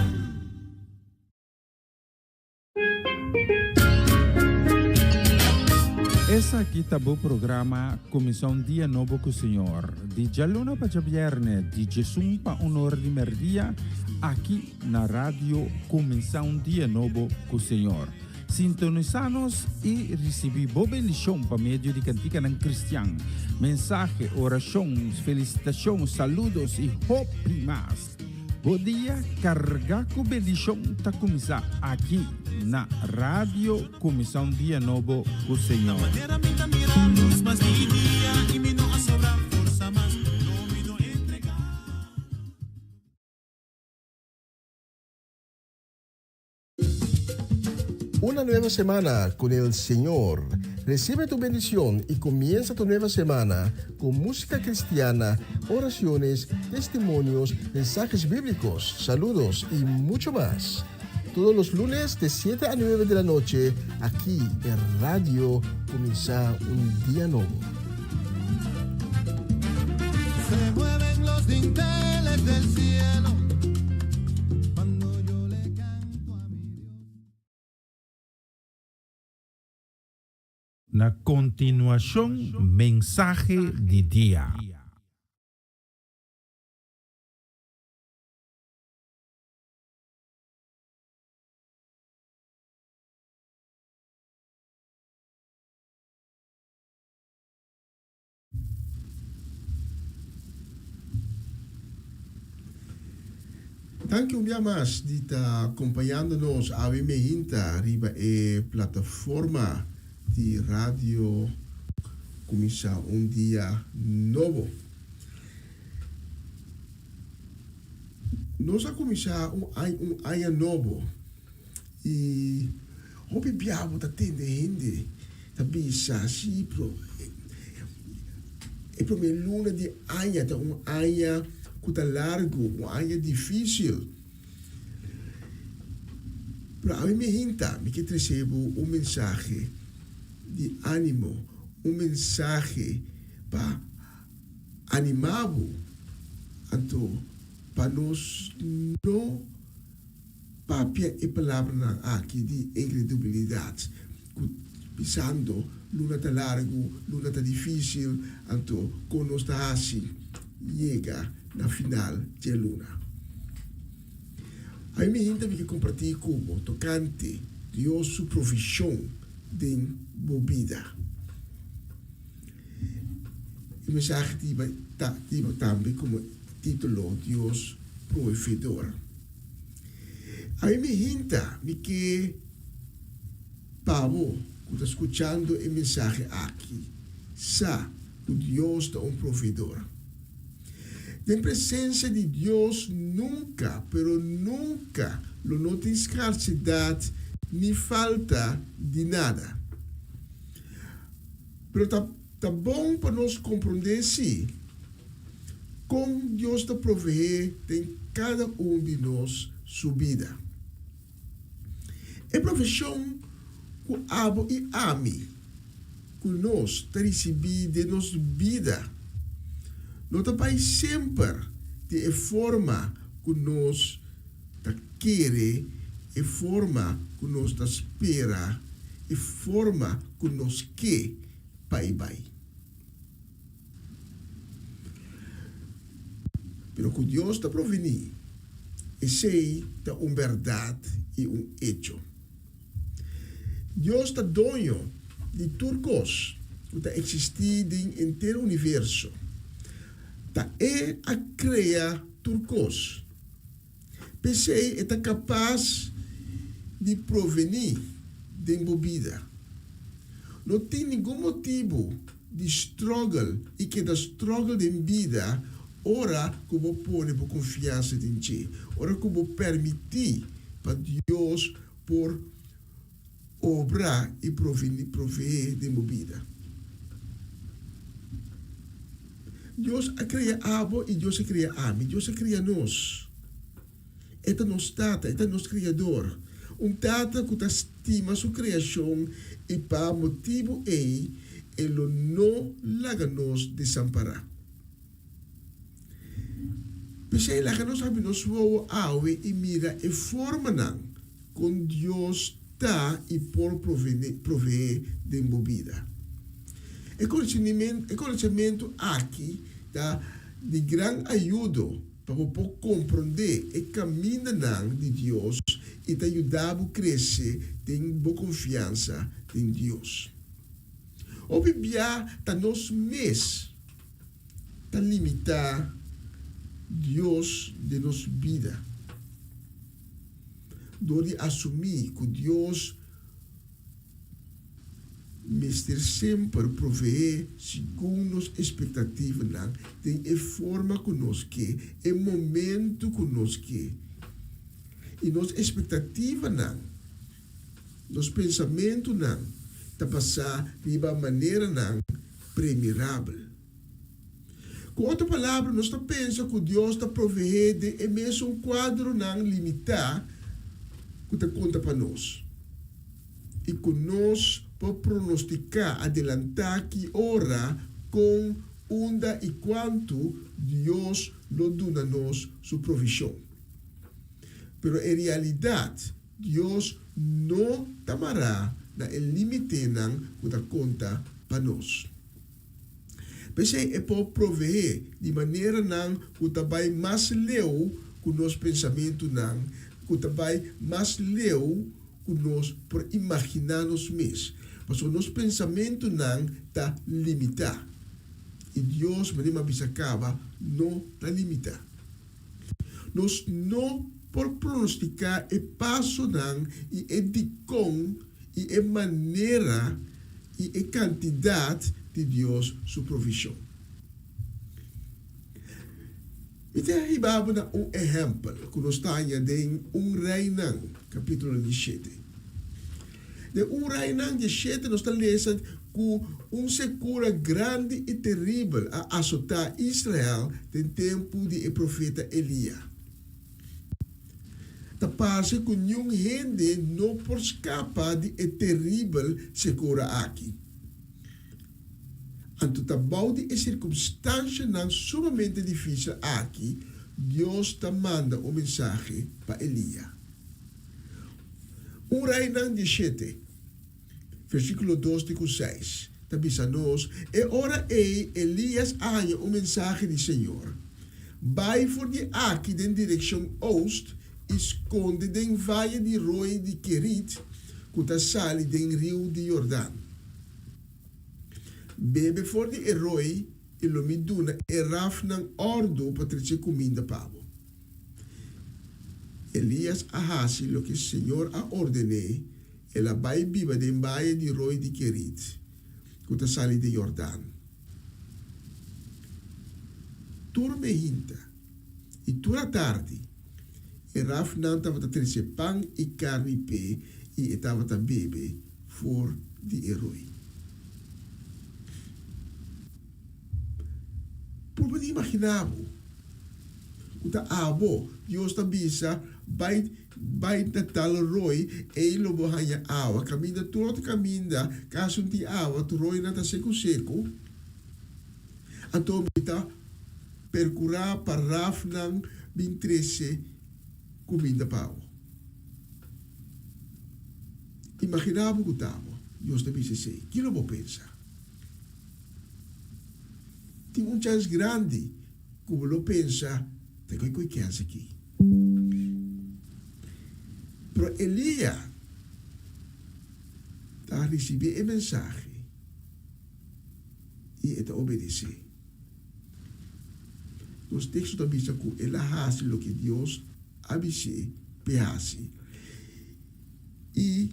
Esaki ta bo programa Kuminsá un Dia Nobo ku Señor, di djaluna pa djabièrnè, di djesun pa un or di mèrdia, aki na Radio Kuminsá un Dia Nobo ku Señor. Sintonisá nos i risibí bo bendishon pa medio di kantikanan kristian, mensahe, orashon, felisitashon, saludos i hopi mas. Bo dia carga cu bendicion ta cuminsa aki na Radio Cuminsa un Dia Nobo cu Señor. Una nueva semana con el Señor. Recibe tu bendición y comienza tu nueva semana con música cristiana, oraciones, testimonios, mensajes bíblicos, saludos y mucho más. Todos los lunes de 7 a 9 de la noche, aquí en Radio Comienza un Día Nuevo. Se mueven los dinteles del cielo cuando yo le canto a mi Dios. Na kontinuashon mensahe di dia. Danki un bia mas di ta kompañando nos awe meinta riba e plataforma di Radio Kuminsá un Dia Nobo. Nos a kuminsá un un aña nobo i hopi bia bo ta tende hende ta bisa si pero e promé luna di aña ta un aña ku ta largu, un aña difísil. Pero ami mi hinta mi ke trese bo un mensahe di ánimo, un mensahe pa Animá bo anto pa nos no papia e palabranan aki di inkredubilidat, ku bisando, Luna ta largu, luna ta difísil, anto kon nos ta hasi yega na final dje luna? Ami mi hinta mi ke kompartí ku bo tokante Dios su provishon den bo bida. E mensahe ta hiba tambe komo título Dios Proveedor. Ami mi hinta mi ke pa bo ku ta skuchando e mensahe aki sa ku Dios ta un proveedor. Den presensia di Dios nunka, pero nunka lo no tin skarsidat ni falta di nada. Pero ta ta bon pa nos komprondé sí kon Dios ta proveé den kada un di nos su bida. E provishon ku abo i ami ku nos ta risibí den nos bida no ta bai semper di e forma ku nos ta kere, e forma ku nos ta spera, e forma ku nos ke pa e bai. Pero ku Dios ta provení, esei ta un bèrdat i un echo. Dios ta doño di tur kos ku ta eksistí den henter universo. Ta E a krea tur kos. P'esei e ta kapas di provení den bo bida. No tin ningun motibu di struggle i keda struggle den bida ora ku bo pone bo konfiansa den dje, ora ku bo permití pa Dios por obra i proveé den bo bida. Dios a krea abo i Dios a krea ami. Dios a krea nos. E ta nos Tata, e ta nos Kriador. Un Tata ku ta stima su kreashon i pa motibu ei e lo no laga nos desampará. P'esei laga nos habri nos wowo awe i mira e formanan kon Dios ta i por proveé den bo bida. E konosementu aki ta di gran ayudo pa bo por komprondé e kamindanan di Dios i ta yuda bo krese den bo konfiansa den Dios. Hopi bia ta nos mes ta limitá Dios den nos bida dor di asumí ku Dios mester semper proveé segun nos espektativanan, den e forma ku nos ke, e momentu ku nos ke. I nos espektativanan, nos pensamentunan ta basá riba maneranan premirabel. Ku otro palabra, nos ta pensa ku Dios ta proveé den e mesun kuadronan limitá ku ta konta pa nos, i ku nos por pronostiká adelantá ki ora, kon, unda i kuantu Dios lo duna nos su provishon. Pero en realidat, Dios no ta mará na e límitenan ku ta konta pa nos. P'esei e por proveé di maneranan ku ta bai mas leu ku nos pensamentunan, ku ta bai mas leu ku nos por imaginá nos mes, pasobra nos pensamentunan ta limitá, i Dios, manera mi a bisa kaba, no ta limitá. Nos no por pronostiká e pasonan i e dikon i e manera i e kantidat di Dios su provishon. Mi ta hiba bo na un ehèmpel ku nos ta haña den Un Reinan, kapítulo diesshete. Den Un Reinan diesshete nos ta lesa ku un sekura grandi i teribel a asotá Israel den tempu di e profeta Elia. Ta parse ku niun hende no por skapa di e teribel sekura aki. Anto ta bou di e sirkumstanshanan sumamente difísil aki, Dios ta manda un mensahe pa Elia. Un Reinan diesshete, versíkulo dos te ku seis, ta bisa nos, E ora ei Elias a haña un mensahe di señor, Bai for di aki den direkshon oost i skonde den vaye di roi di Kerit, ku ta sali den riu di Jordan. Bebe for di e roi. i lo mi duna e rafnan òrdu pa trece kuminda pa bo. Elías a hasi loke Señor a orden'é, el a bai biba den baye di roi di Kerit, ku ta sali di Yordan. Tur mehinta i tur atardi, e rafnan tabata trese pan i karni p'e i e tabata bebe for di e roi. Purba di imaginá bo ku ta abo Dios ta bisa, Bai, bai na tal roi, ei lo bo haña awa. Kaminda tur otro kaminda kasi un tin awa, tur roinan ta seku seku. Anto mi ta perkurá pa rafnan bin trese kuminda pa bo. Imaginá bo ku ta abo Dios ta bisa esei, ki lo bo pensa? Tin un chans grandi ku bo lo pensa, Ta koi koi kens aki? Pero Elia ta risibí e mensahe i e ta obedesé. Nos teksto ta bisa ku el a hasi loke Dios a bis'é p'e hasi. I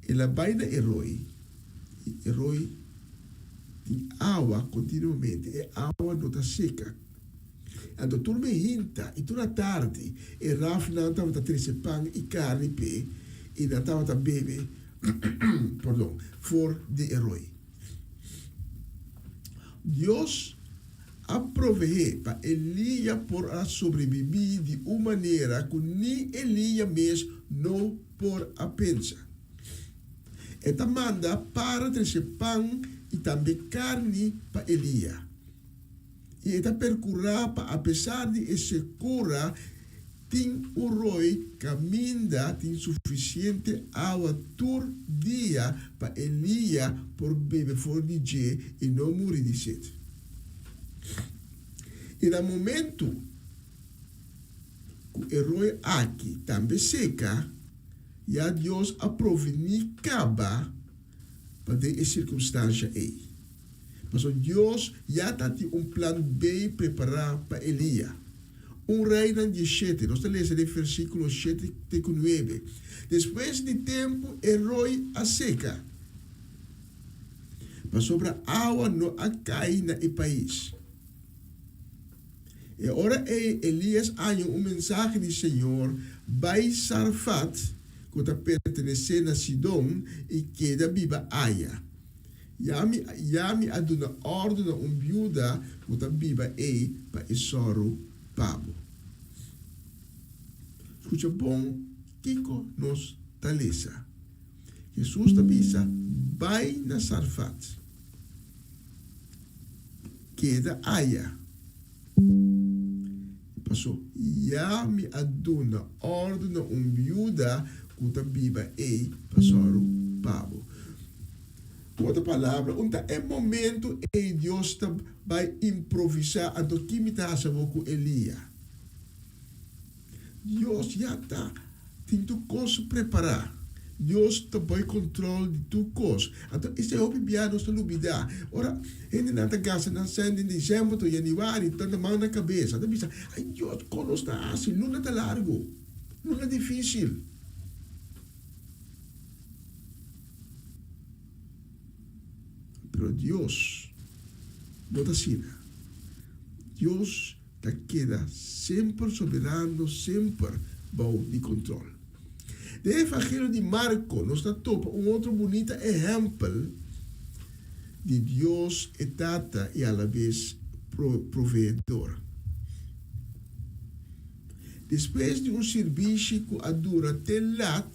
el a bai na e roi, i e roi tin awa kontinuamente, e awa no ta seka. Anto tur mehinta i tur atardi e rafnan tabata trese pan i karni p'e, i nan tabata bebe, pordon, for di e roi. Dios a proveé pa Elia por a sobrebibí di un manera ku ni Elia mes no por a pensa. E ta manda para trese pan i tambe karni pa Elia. I e ta perkurá pa apesar di e sekura tin un roi kaminda tin sufisiente awa tur dia pa Elia por bebe for di dje i no muri di set. I na momentu ku e roi aki tambe seka, ya Dios a proviní kaba pa den e sirkunstansha ei. Pasobra Dios ya ta tin un plan B prepará pa Elia. Un Reinan dieshete, nos ta lesa den versíkulo shete te ku nuebe, Despues di tempu e roi a seka, pasobra awa no a kai na e pais. E ora ei Elías a haña un mensahe di Señor, Bai Sarfat, ku ta pertenesé na Sidon, i keda biba aya. Ya mi, ya mi a duna òrdu na un biuda ku ta biba ei pa e sòru pa bo. Skucha bon kiko nos ta lesa. Hesus ta bisa, Bai na Sarfat. Keda aya. Paso ya mi a duna òrdu na un biuda ku ta biba ei pa sòru pa bo. Ku otro palabra, un ta e momentu ei Dios ta bai improvisá, anto ki mi ta hasi awor ku Elia? Dios ya ta tin tur kos prepará. Dios ta bai kontrol di tur kos. Anto esei hopi bia nos ta lubidá. Ora hendenan ta gasta nan sèn den desèmber to yanüari, ta na man na kabes. Nan ta bisa, Ai Dios, kon nos ta hasi? Luna ta largu. Luna difísil. Pero Dios no ta asina. Dios ta keda semper soberano, semper bou di control. Den Evangelio di Marco nos ta topa un otro bunita ehempel di Dios e Tata y alabes Proveedor. Despues di un sirbishi cu a dura te lat,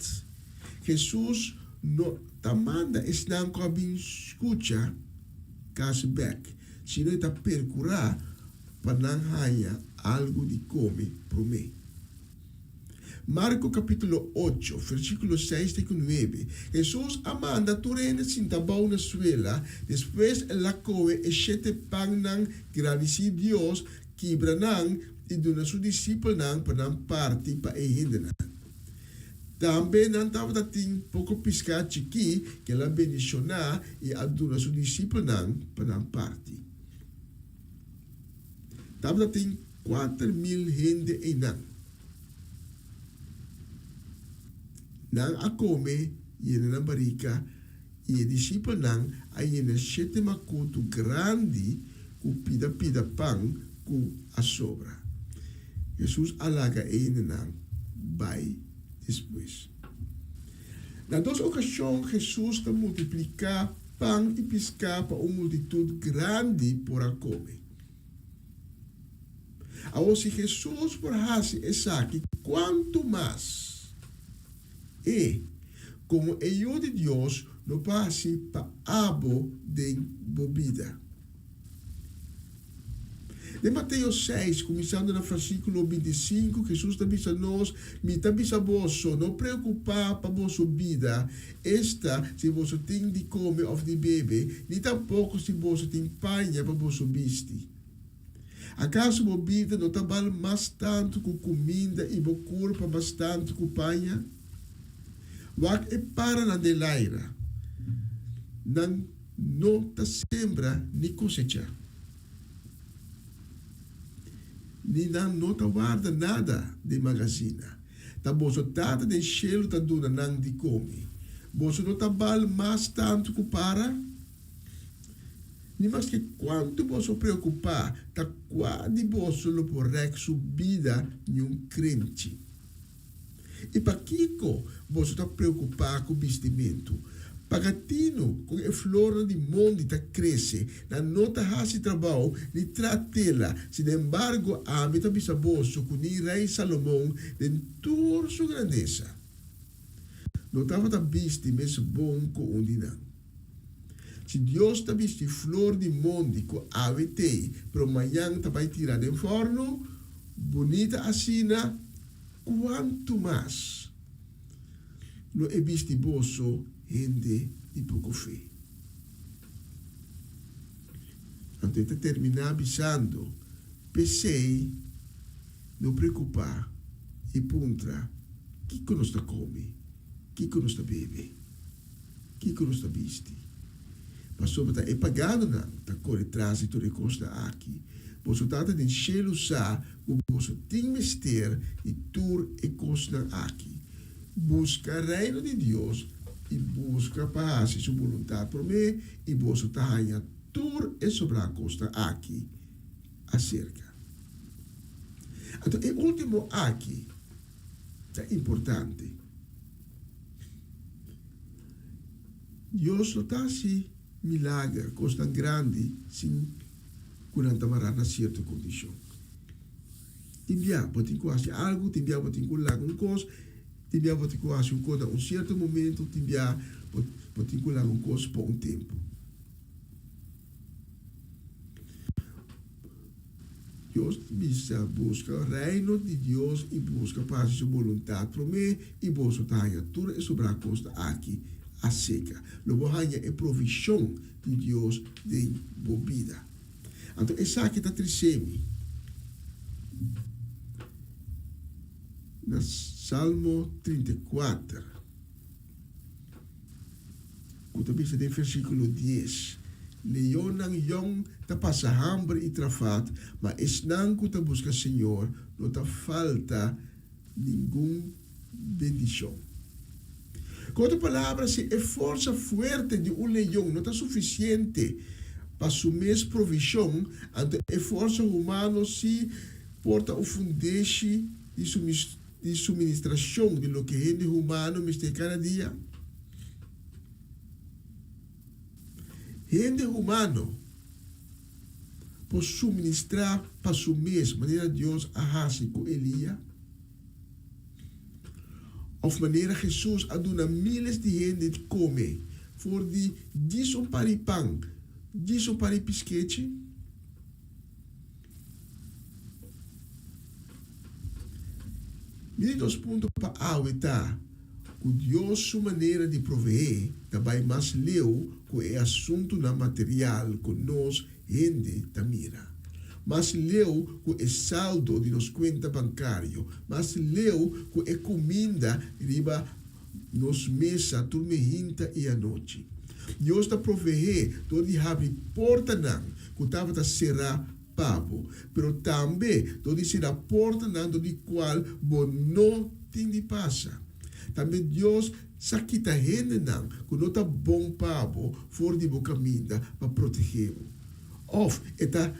Jesus no ta manda esnan cu a bin scucha cas bek, sino e ta percura pa nan haña algu di kome promé. Marko kapítulo ocho, versíkulo seis te ku nuebe, Hesus a manda tur hende sinta abou na suela, despues el a kohe e shete pannan, gradisí Dios, kibra nan i duna su disipelnan pa nan parti pa e hendenan. Tambe nan tabata tin poko piská chikí ku el a bendishoná i a duna su disipelnan pa nan parti. Tabata tin 4000 hende einan. Nan a kome yena nan barika, i e disipelnan a yena shete makutu grandi ku pida pida pan ku a sobra. Hesus a laga e hendenan bai despues. Na dos okashon Hesus ta multipliká pan i piská pa un multitut grandi por a kome. Awor si Hesus por hasi esaki, kuantu mas E, komo e Yu di Dios, lo por hasi pa abo den bo bida? Den Mateo seis, kuminsando na versíkulo 25, Hesus ta bisa nos, Mi ta bisa boso, no preokupá pa boso bida, esta, si boso tin di kome òf di bebe, ni tampoko si boso tin paña pa boso bisti. Akaso bo bida no ta bal mas tantu ku kuminda i bo kurpa mas tantu ku paña? Wak e paranan den laira, nan no ta sembra ni kosechá, ni nan no ta warda nada den magazina. Ta boso Tata den shelu ta duna nan di kome. Boso no ta bal mas tantu ku para? Ni maske kuantu boso preokupá, ta kua di boso lo por rèk su bida niun krenchi? I pakiko boso ta preokupá ku bistimentu? Paga tinu kon e flornan di mondi ta krese, nan no ta hasi trabou ni traha tela, sinembargo ami ta bisa boso ku ni Rei Salomon den tur su grandesa no tabata bisti mes bon ku un di nan. Si Dios ta bisti flor di mondi ku awe t'ei, pero mañan ta bai tira den fòrnu, bunita asina, kuantu mas lo e bisti boso, hende di poko fe? Anto e ta terminá bisando, P'esei, no preokupá i puntra, Kiko nos ta kome? Kiko nos ta bebe? Kiko nos ta bisti? Pasobra ta e paganonan ta kore tras di tur e kosnan aki. Boso Tata den shelu sa ku boso tin mester di tur e kosnan aki. Buska Reino di Dios i buska pa hasi su boluntat promé, i boso ta haña tur e sobrá kosnan aki aserka. Anto e último aki ta importante. Dios no ta hasi milager, kosnan grandi, sin ku nan ta mará na sierto kondishon. Tin bia bo tin ku hasi algu, tin bia bo tin ku laga un kos, tin bia bo tin ku hasi un kos na un sierto momento, tin bia bo tin ku laga un kos pa un tempu. Dios ta bisa, Buska Reino di Dios i buska pa hasi su boluntat promé, i boso ta haña tur e sobrá kosnan aki aseka. Lo bo haña e provishon di Dios den bo bida. Anto esaki ta trisé mi. Na Salmo 34. Ku ta bisa den versíkulo dies, Leonnan yòn ta pasa hamber i trafat, ma esnan ku ta buska señor no ta falta ningun bendishon. Ku otro palabra, si e forsa fuerte di un leon no ta sufisiente pa su mes provishon, anto e forsa humano sí por ta un fundeshi di di suministrashon di loke hende humano mester kada dia? Hende humano por suministrá pa su mes manera Dios a hasi ku Elia? Òf manera Hesus a duna míles di hende di kome for di djis un par di pan, djis un par di piskechi? Mi di dos punto pa awe ta ku Dios su manera di proveé ta bai mas leu ku e asuntunan material ku nos hende ta mira, mas leu ku e saldo di nos kuenta bankario, mas leu ku e kuminda riba nos mesa tur mehinta i anochi. Dios ta proveé dor di habri portanan ku tabata será. pa bo, pero tambe dor di sera portanan dor di kual bo no tin di pasa. Tambe Dios sa kita hendenan ku no ta bon pa bo for di bo kaminda pa protegé bo. Òf e ta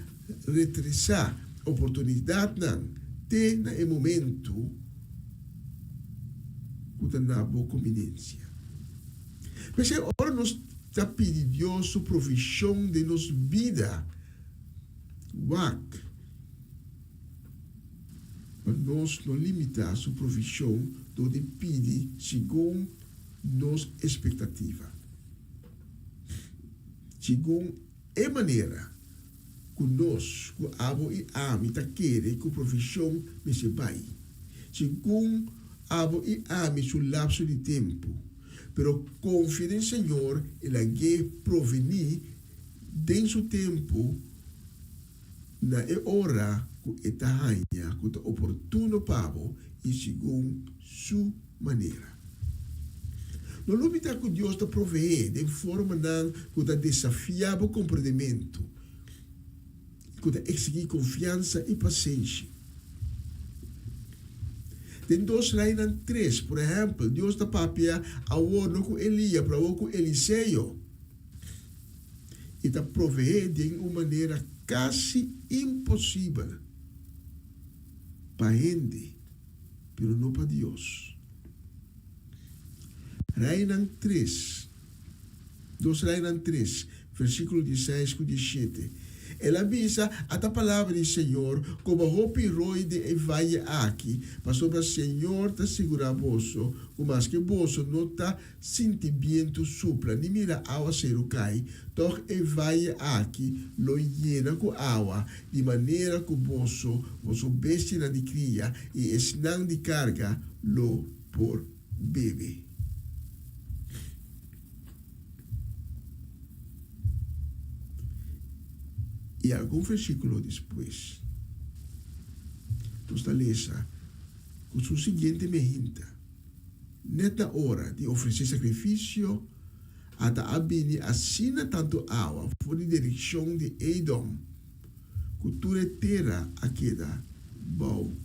retresá oportunidatnan te na e momentu ku ta na bo kombinensia. P'esei ora nos ta pidi Dios su provishon den nos bida, wak pa nos no limitá su provishon dor di pidi segun nos espektativa, segun e manera ku nos, ku abo i ami ta kere ku provishon mester bai, segun abo i ami su lapso di tempu. Pero konfia den Señor i lag'é provení den su tempu na e ora ku e ta haña ku ta oportuno pa bo i segun su manera. No lubidá ku Dios ta proveé den formanan ku ta desafiá bo komprendementu i ku ta eksigí konfiansa i pasenshi. Den Dos Reinan tres, por ehèmpel, Dios ta papia awor no ku Elia, pero awor ku Eliseo, i ta proveé den un manera kasi imposibel pa hende, pero no pa Dios. Reinan tres, Dos Reinan tres, versíkulo dieseis ku dieshete. El a bisa, Ata palabra di Señor, koba hopi roi den e vaye aki, pasobra Señor ta sigurá boso ku maske boso no ta sinti bientu supla ni mira awaseru kai, tòg e vaye aki lo yena ku awa, di manera ku boso, boso bestianan di kria i esnan di karga lo por bebe. I algun versíkulo despues, nos ta lesa ku su siguiente mehinta, Nèt na ora di ofresé sakrifisio, ata a bini asina tantu awa for di direkshon di Edom ku tur e tera a keda bou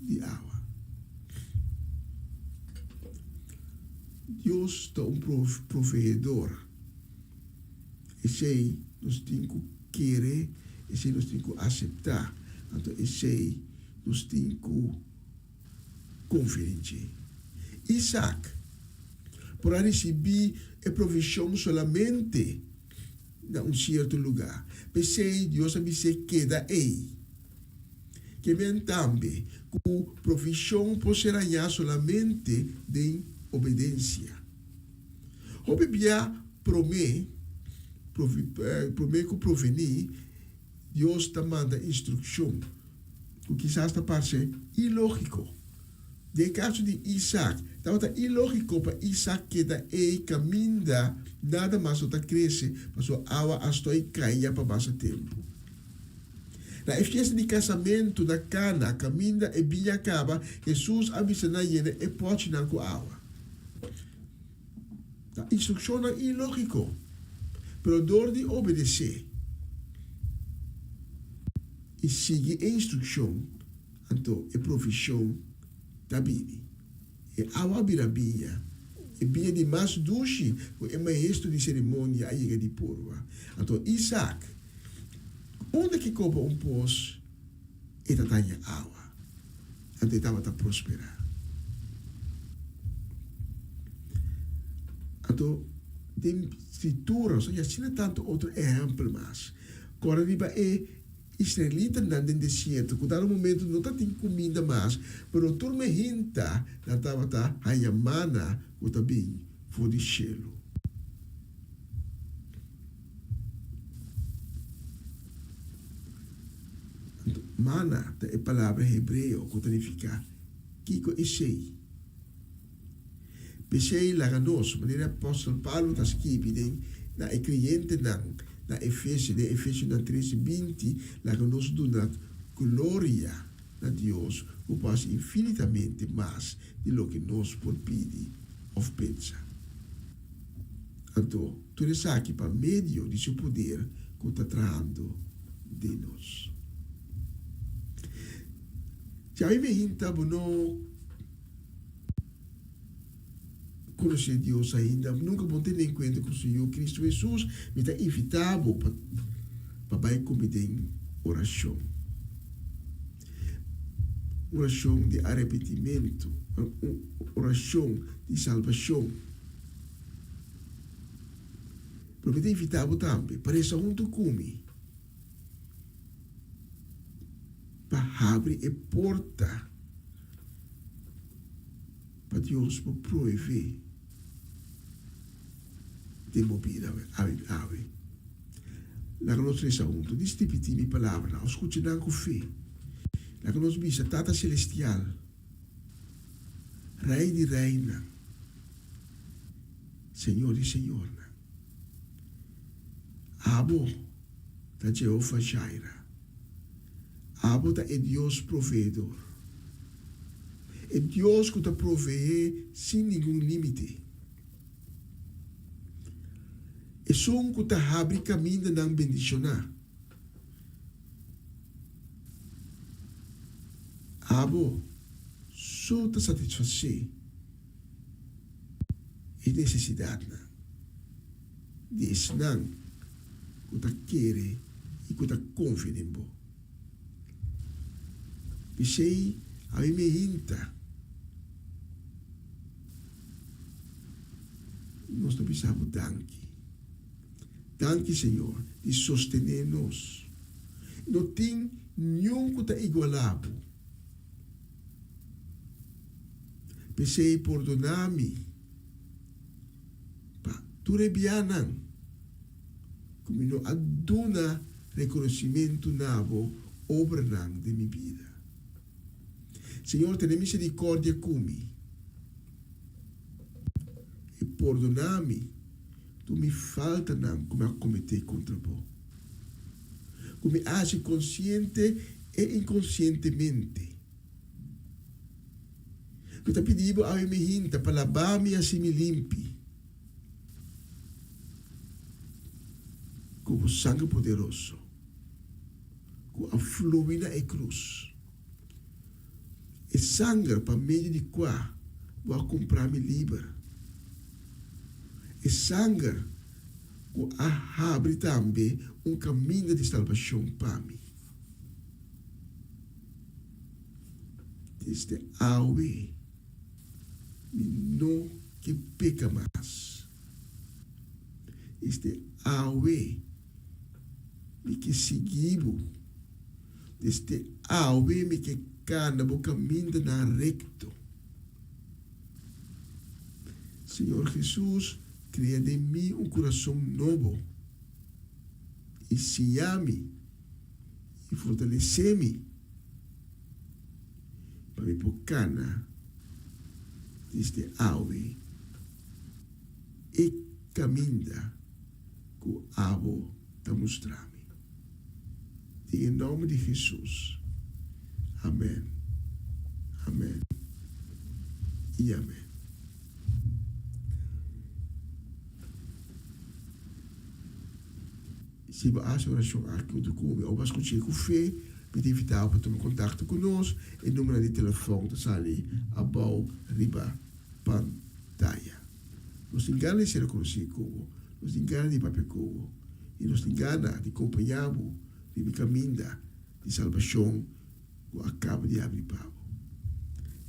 di awa. Dios ta un proveedor. Esei nos tin ku kere, esei nos tin ku aseptá, anto esei nos tin ku konfia den dje. Isak por a risibí e provishon solamente na un sierto lugá. P'esei Dios a bis'é keda ei. Ke men tambe ku provishon por ser hañá solamente den obedensia. Hopi bia promé promé ku provení, Dios ta manda instrukshon ku kisas ta parse ilógiko. Den e kaso di Isak, tabata ilógiko pa Isak keda ei kaminda nada mas no ta krese pasobra awa a stoi kai ya pa basta tempu. Na e fiesta di kasamentu na Kana, kaminda e biña a kaba, Hesus a bisa nan yena e pòchinan ku awa. Ta instrukshonnan ilógiko, pero dor di obedesé i sigui e instrukshon, anto e provishon ta bini. E awa a bira biña, e biña di mas dushi ku e maestro di seremonia a yega di purba. Anto Isak, unda ke koba un pos, e ta taña awa. Anto e tabata prosperá. Anto den Skritura nos ta haña asina tantu otro ehèmpel mas. Kòrda riba e Israelitanan den desierto ku dado momento no tatin kuminda mas, pero tur mehinta nan tabata haña mana ku ta bin for di shelu. Anto, mana ta e palabra hebreo ku ta nifiká kiko esei. P'esei laga nos, manera apòstel Pablo ta skibi den na e kreyentenan na Efesio, den Efesionan tres i binti, laga nos duna gloria na Dios ku por hasi infinitamente mas di loke nos por pidi òf pensa. Anto, tur esaki pa medio di su poder ku ta trahando den nos. Si ami me hinta bo no konosé Dios ainda, nunka bo no tene enkuentro ku Señor Kristu Hesus, mi ta invitá bo pa pa bai ku mi den orashon. Orashon di arepentimentu, un orashon di salbashon. Pero mi ta invitá bo tambe pa resa huntu ku mi. Pa habri e porta pa Dios por proeve den bo bida awe. Laga nos resa huntu. Dis ripití mi palabranan o skucha nan ku fe. Laga nos bisa, Tata Selestial, Rei di reinan, Señor di señornan, abo ta Jehova Jireh. Abo ta e Dios proveedor. E Dios ku ta proveé sin ningun límite. Esun ku ta habri kamindanan bendishoná. Abo so ta satisfasé e nesesidatnan di esnan ku ta kere i ku ta konfia den bo. P'esei ami mi hinta nos ta bisa bo danki. Danki Señor di sostené nos. No tin niun ku ta igualá bo. P'esei pordoná mi pa tur e bianan ku mi no a duna rekonosimentu na bo obranan den mi bida. Señor, tene miserikòrdia ku mi i pordoná mi tur mi faltanan ku mi a kometé kontra bo, ku mi a hasi konsiente e inkonsientemente. Mi ta pidi bo awe mi hinta pa labá mi hasi mi limpi ku bo sanger poderoso ku a flui na e krus, e sanger pa medio di kua bo a kumpra mi liber, e sanger ku a habri tambe un kaminda di salbashon pa mi. Desde awe mi no ke peka mas. Desde awe mi ke sigui bo. Desde awe mi ke kana bo kamindanan rekto. Señor Jesus, krea den mi un kurason nobo i siña mi i fortalesé mi pa mi por kana desde awe e kaminda ku abo ta mustra mi. Den e nòmber di Hesus, amèn, amèn i amèn. Si bo a hasi orashon aki huntu ku mi òf bo a skuch'é ku fe, mi ta invitá bo pa tuma kontakto ku nos. E numbernan di telefòn ta sali abou riba pantaya. Nos tin gana di ser konosí ku bo, nos tin gana di papia ku bo i nos tin gana di kompañá bo riba e kaminda di salbashon ku a kaba di abri pa bo.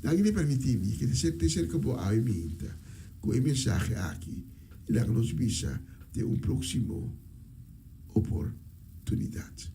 Danki di permití mi keda te serka bo awe minta ku e mensahe aki i laga nos bisa den un próksimo oportunidat.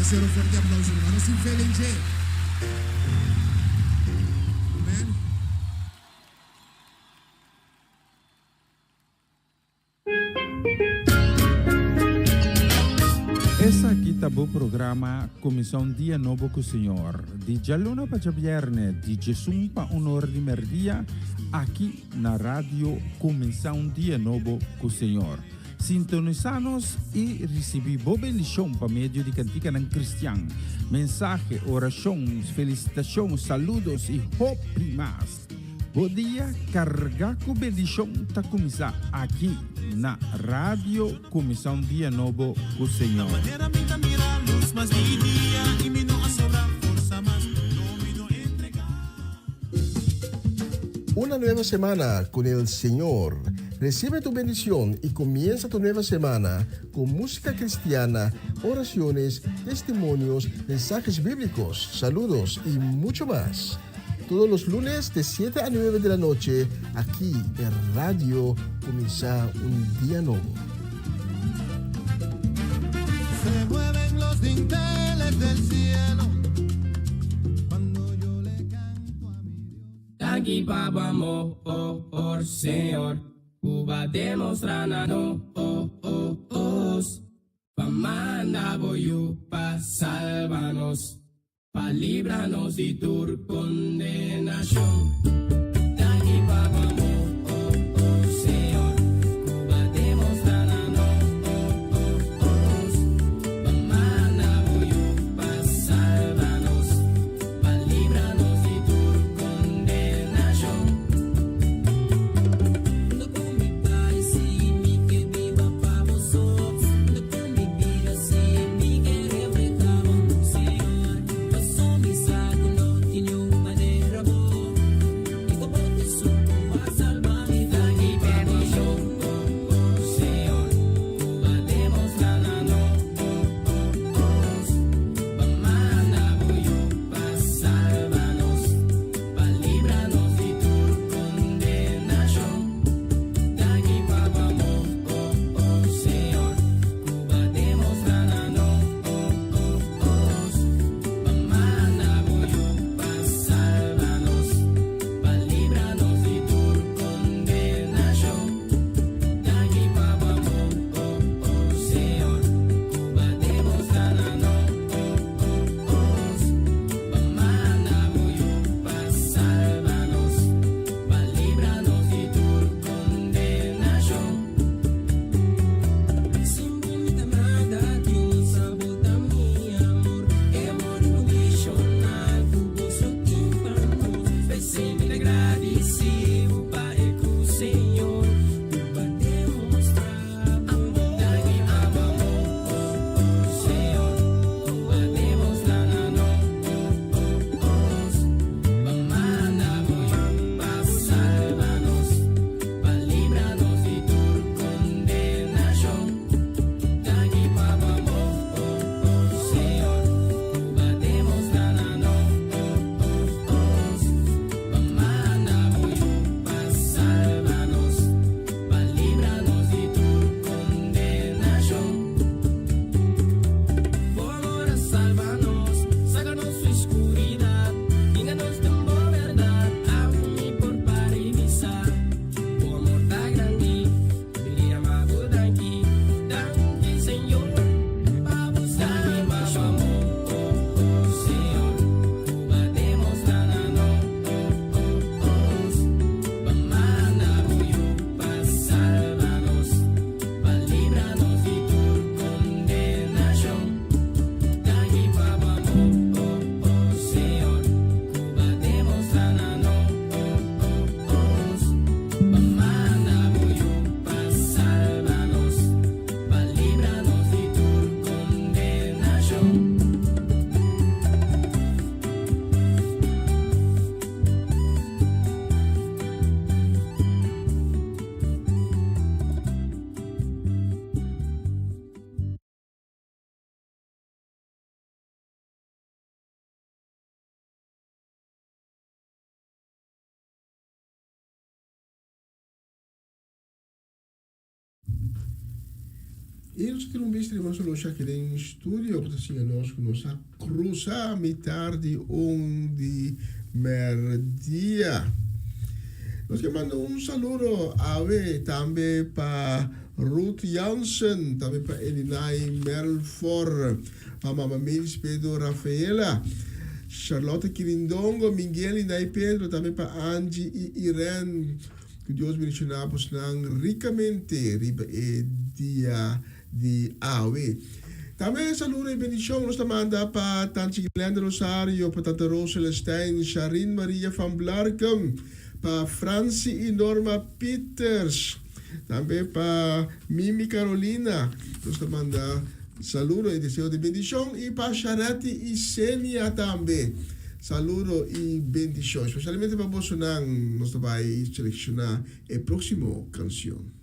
Hacer un fuerte aplauso, hermanos sin fe en dje. Amén. Esaki ta bo programa Kuminsá un Dia Nobo ku Señor, di djaluna pa djabièrnè, di djesun pa un or di mèrdia, aki na Radio Kuminsá un Dia Nobo ku Señor. Sintonisá nos i risibí bo bendishon pa medio di kantikanan kristian, mensahe, orashon, felisitashon, saludos i hopi mas. Bo dia kargá ku bendishon ta kuminsá aki na Radio Kuminsá un Dia Nobo ku Señor. Una nueva semana con el Señor. Recibe tu bendición y comienza tu nueva semana con música cristiana, oraciones, testimonios, mensajes bíblicos, saludos y mucho más. Todos los lunes de 7 a 9 de la noche, aquí en Radio Comienza un Día Nuevo. Se mueven los dinteles del cielo cuando yo le canto a mi Dios. Danki pa bo amor, oh, oh, Señor. Ku Bo a demostrá na nos. Pa manda bo Yu pa salba nos. Pa libra nos di tur kondenashon. Danki pa bo amor, oh, oh, Señor. Ku Bo a demostrá na nos. Pa manda bo Yu pa salba nos. Pa libra nos di tur kondenashon. No ku mi pai si mi ke biba pa bo so. No ku mi bida si mi ke reflehá bo, Señor. Paso mi sa ku no tin niun manera bo. I nos tin un bista riba nos oloshi aki den studio ku ta siña nos ku nos a krusa mitar di un di mèrdia. Nos ke manda un saludo awe tambe pa Ruth Jansen, tambe pa Elinai Melfor, pa Mama Mavis Pedro Rafaela, Charlotte Kirindongo, Miguel Inai Pedro, tambe pa Angie i Irene. Ku Dios bendishoná bosnan rikamente riba e dia di awe. Tambe saludo i bendishon nos ta manda pa Tanchi Glenda Rosario, pa Tanta Rose Celestijn, Sharin Maria van Blarkum, pa Franci i Norma Pieters, tambe pa Mimi Carolina nos ta manda saludo i deseo di bendishon i pa Sharetti i Senia tambe. Saludo y bendicion. Especialmente pa bosonan nos ta bay selecciona e proximo cancion.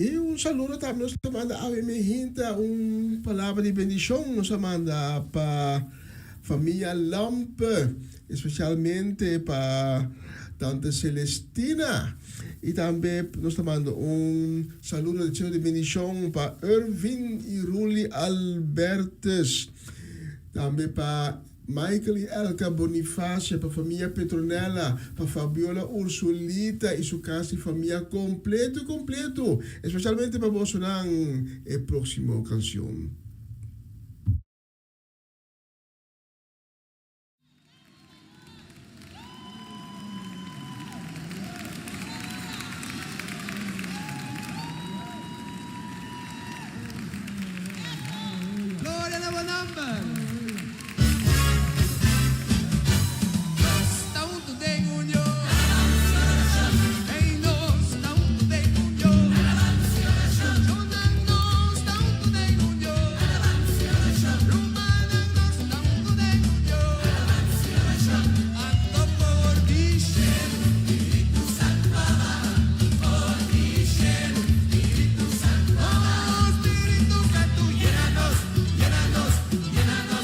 I un saludo tambe nos ta manda awe mi hinta un palabra di bendishon nos a manda pa famia Lampe, especialmente pa tante Celestina. I tambe nos ta manda un saludo di di bendishon pa Ervin i Ruli Albertus. Tambe pa Michael i Elka Bonifacia, pa famia Petronella, pa Fabiola Ursulita i su kas i famia kompleto kompleto, especialmente pa bosonan e proximo kansion. Gloria na bo nomber. Nos ta huntu den union. Hey, nos ta huntu den union. Shonnan, nos ta huntu den union. Rumannan, nos ta huntu den union. Anto for di shelu, Spiritu Santu a baha. For di shelu, Spiritu Santu a baha. Oh, Spiritu Santu, yena nos, yena nos, yena nos.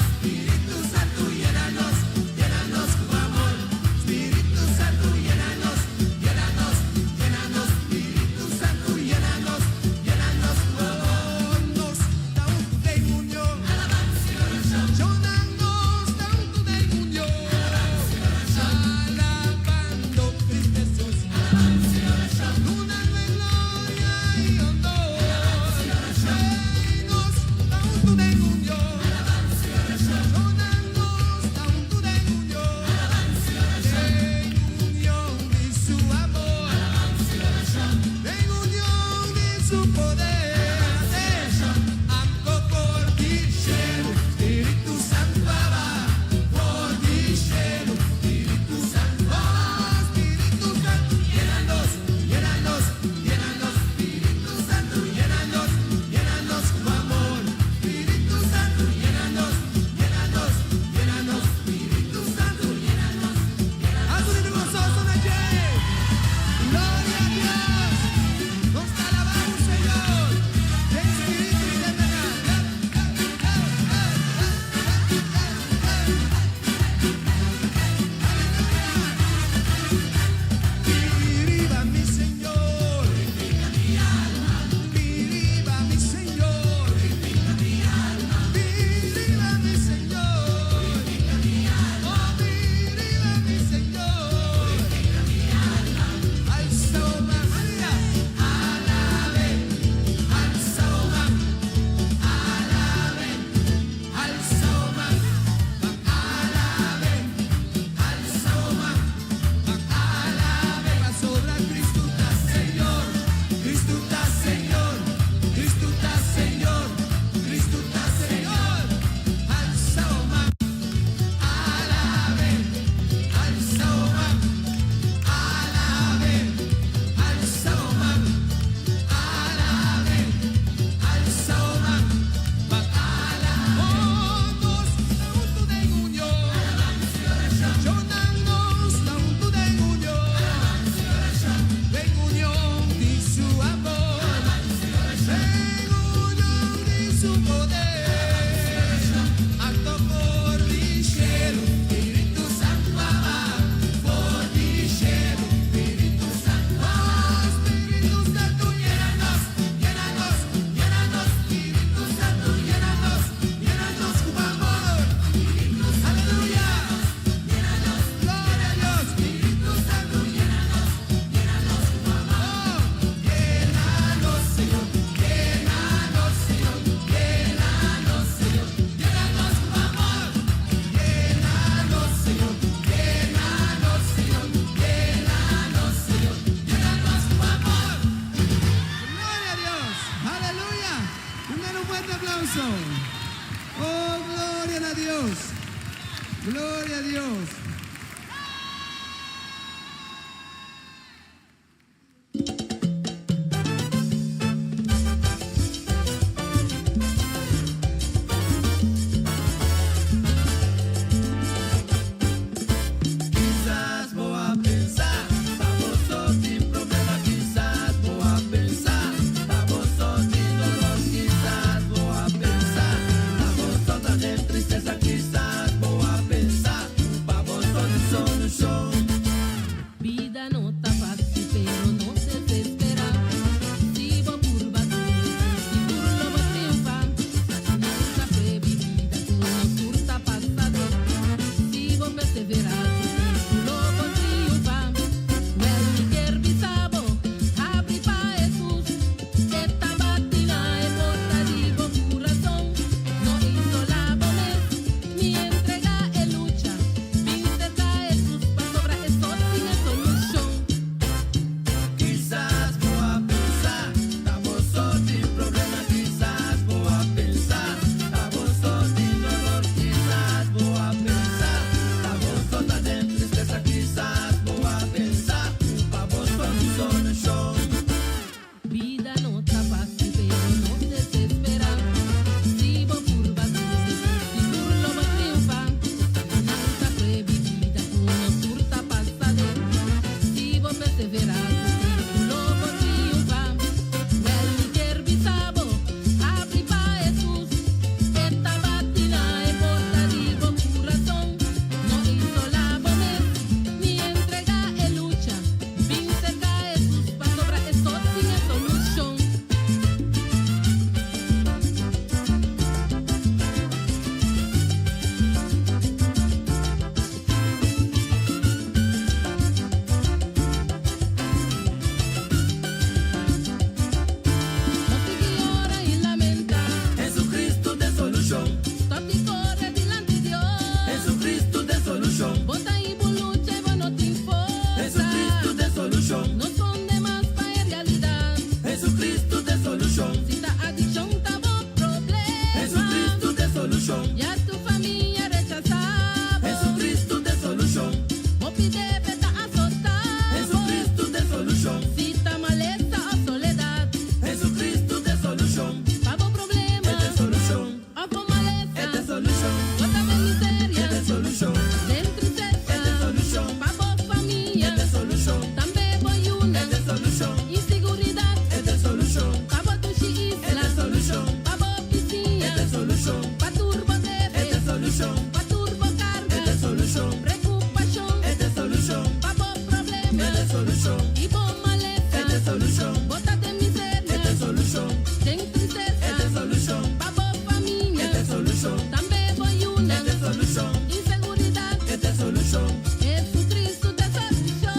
E ta solushon. I bo malesa. E ta solushon. Bo ta den miseria. E ta solushon. Den tristesa. E ta solushon. Pa bo famia. E ta solushon. Tambe bo yunan. E ta solushon. Inseguridat. E ta solushon. Jesucristo ta solushon.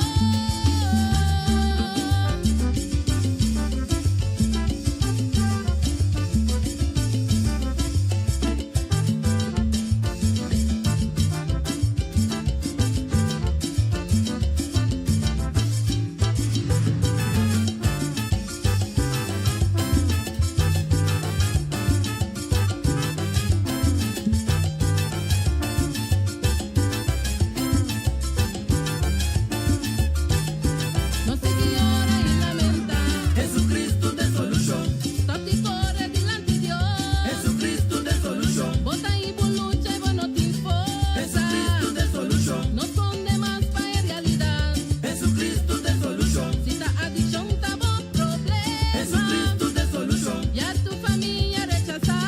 No sigui yora i lamentá. Jesucristo ta solushon. Stòp di kore dilanti Dios. Jesucristo ta solushon. Bo ta i bo lucha i bo no tin forsa. Jesucristo ta solushon. No skonde mas pa e realidat. Jesucristo ta solushon. Si ta adikshon ta bo problema. Jesucristo ta solushon. Ya tur famia rechasá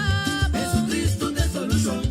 bo. Jesucristo ta solushon.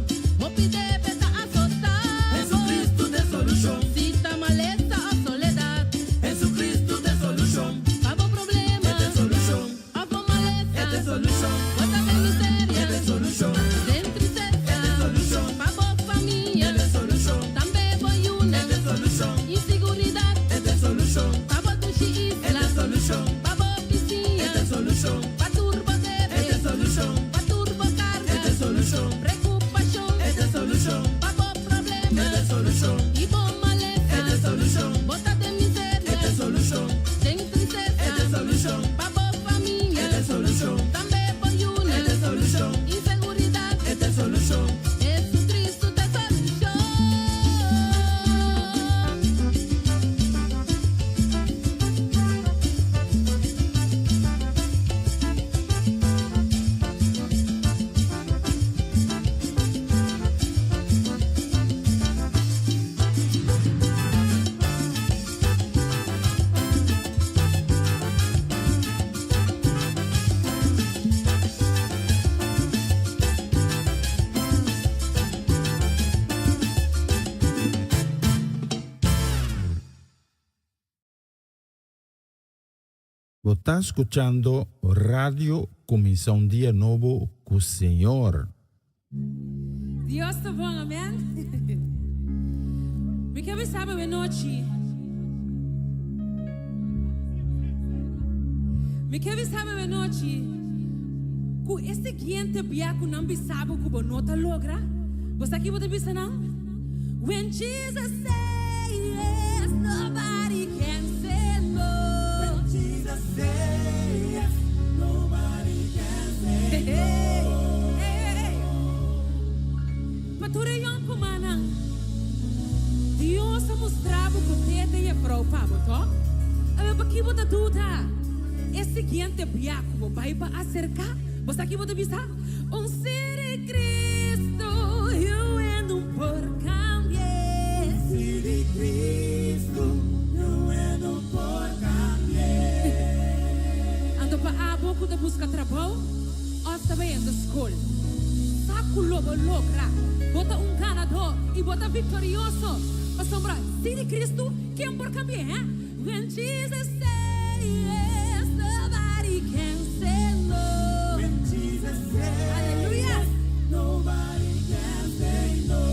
Hopi debe ta asotá bo. Jesucristo ta solushon. Si ta malesa òf soledat. Jesucristo ta solushon. Pa bo problema. E ta solushon. Òf bo malesa. E ta solushon. Bo ta den miseria. E ta solushon. Den tristesa. E ta solushon. Pa bo famia. E ta solushon. Tambe bo yunan. E ta solushon. Inseguridat. E ta solushon. Pa bo dushi isla. E ta solushon. Pa bo bisiña. E ta solushon. Pa tur bo debe. E ta solushon. Pa tur bo karga. E ta solushon. Preokupashon. E ta solushon. Pa bo problema. E ta solushon. I bo malesa. E ta solushon. Bo ta den miseria. E ta solushon. Den tristesa. E ta solushon. Pa bo famia. E ta solushon. Tambe bo yunan. E ta solushon. Inseguridat. E ta solushon. Jesucristo ta solushon. Bo ta skuchando Radio Kuminsá un Dia Nobo ku Señor. Dios ta bon, amen. Mi ke bisa bo anochi. Mi ke bisa bo anochi ku e siguiente bia ku nan bisa bo ku bo no ta logra, bo sa ki bo ta bisa nan? When Jesus say yes, nobody can say no. When Jesus say yes, nobody can say no. Hey, hey, hey. Pa tur e yònkumannan, Dios a mustra bo ku tete i e frou pa bo, tòg? Awor, pakí bo ta duda? E siguiente bia ku bo bai pa aserká, bo sa ki bo ta bisa? Un siri Cristo yu en un por cambi'é. Siri Cristo yu en un por cambi'é. Anto pa abo ku ta buska trabou òf ta bayendo skol, sa ku lo bo logra. Bo ta un ganadó i bo ta viktorioso, pasobra siri Cristo ken por cambi'é, hè? When Jesus say yes, nobody can say no. When Jesus say Aleluya. yes, nobody can say no.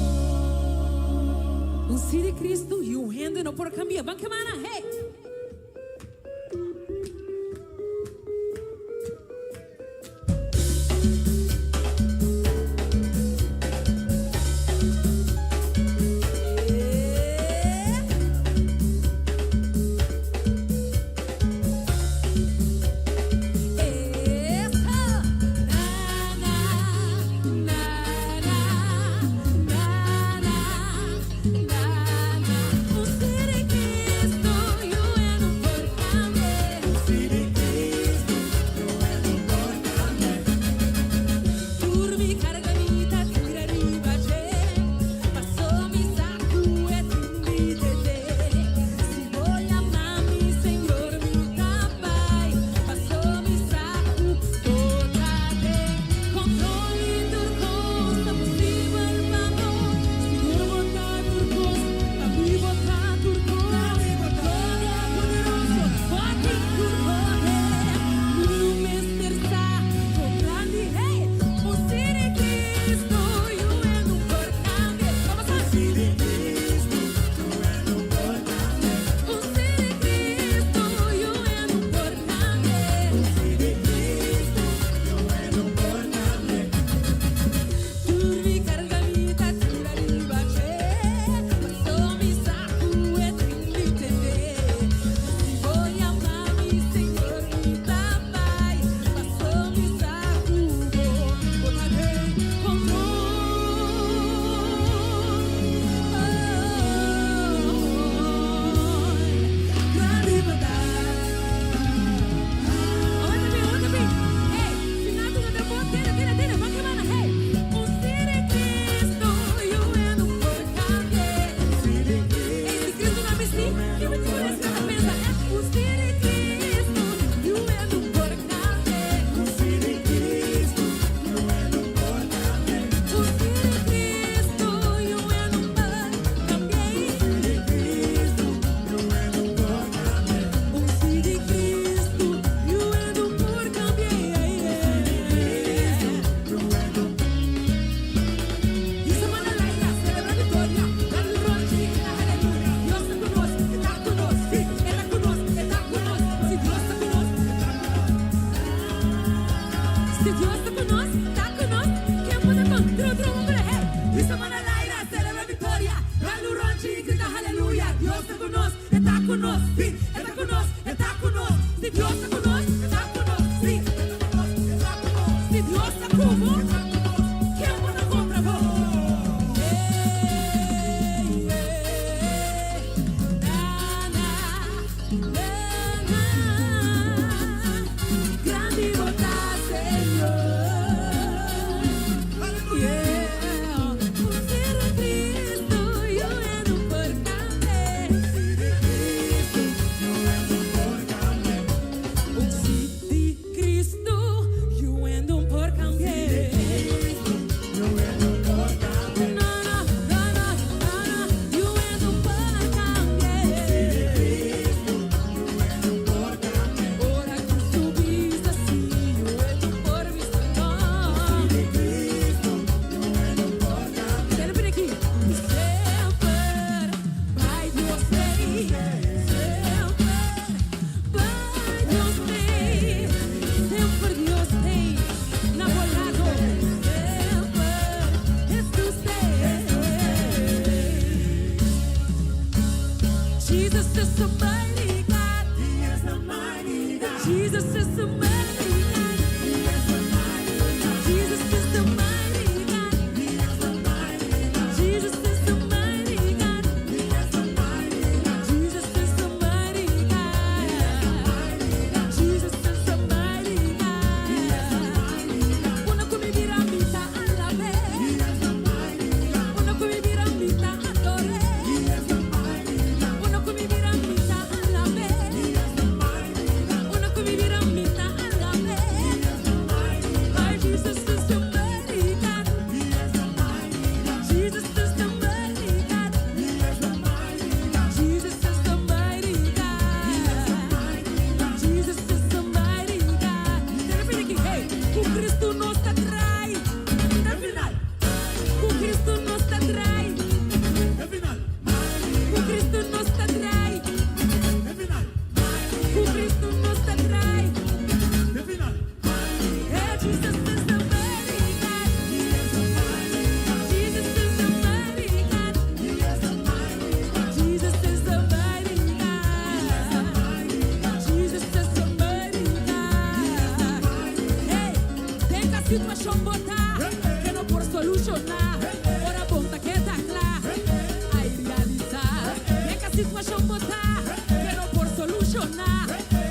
Un sí di Cristo y un hende no por cambia. Ban kemana, hey! Grandi bo ta, Señor. Yeah. Un sirbi Cristo, yo e no por cambia. Un sirbi Cristo, yo e no por cambia. No, no, no, no, no, yo e no por cambia. Ora Cristo bisa si, yo e no por bisa no. Sempre aki. Semper bai Dios t'ei. Semper bai Dios t'ei. Semper Dios t'ei. Na bo lado. Semper Jesus t'ei. Jesus is the mighty God. He is the mighty God. Jesus is the mighty God. He is the mighty God. Jesus is the mighty God. He is the mighty God. Jesus is the mighty God. He is the mighty God. Jesus is the mighty God. Jesus is the mighty God. Unda ku mi bira mi ta alab'é. He is the mighty God. Unda ku mi bira mi ta ador'é. He is the mighty God. Unda ku mi bira mi ta alab'é. He is the mighty God. Unda ku mi bira mi ta alab'é. He is the mighty My Jesus is the mighty God. He is the mighty God. Jesus is the mighty God. He is the mighty God. Jesus is the mighty God. Jesus is the mighty God. Repite aki, hey, ku Cristo nos ta trai. Na final. Ku Cristo nos ta trai. E final. Ku Cristo nos ta trai. E final. Ku Cristo nos ta trai. E final. Hey, Jesus is the mighty God. He is the mighty God. Jesus is the mighty God. He is the mighty God. Jesus is the mighty God. Jesus is the mighty God. Hey, den ki situashon bo ta, ku no por solushoná. Ora bo ta keda kla, ai realisá. Den ki situashon bo ta, ku no por solushoná.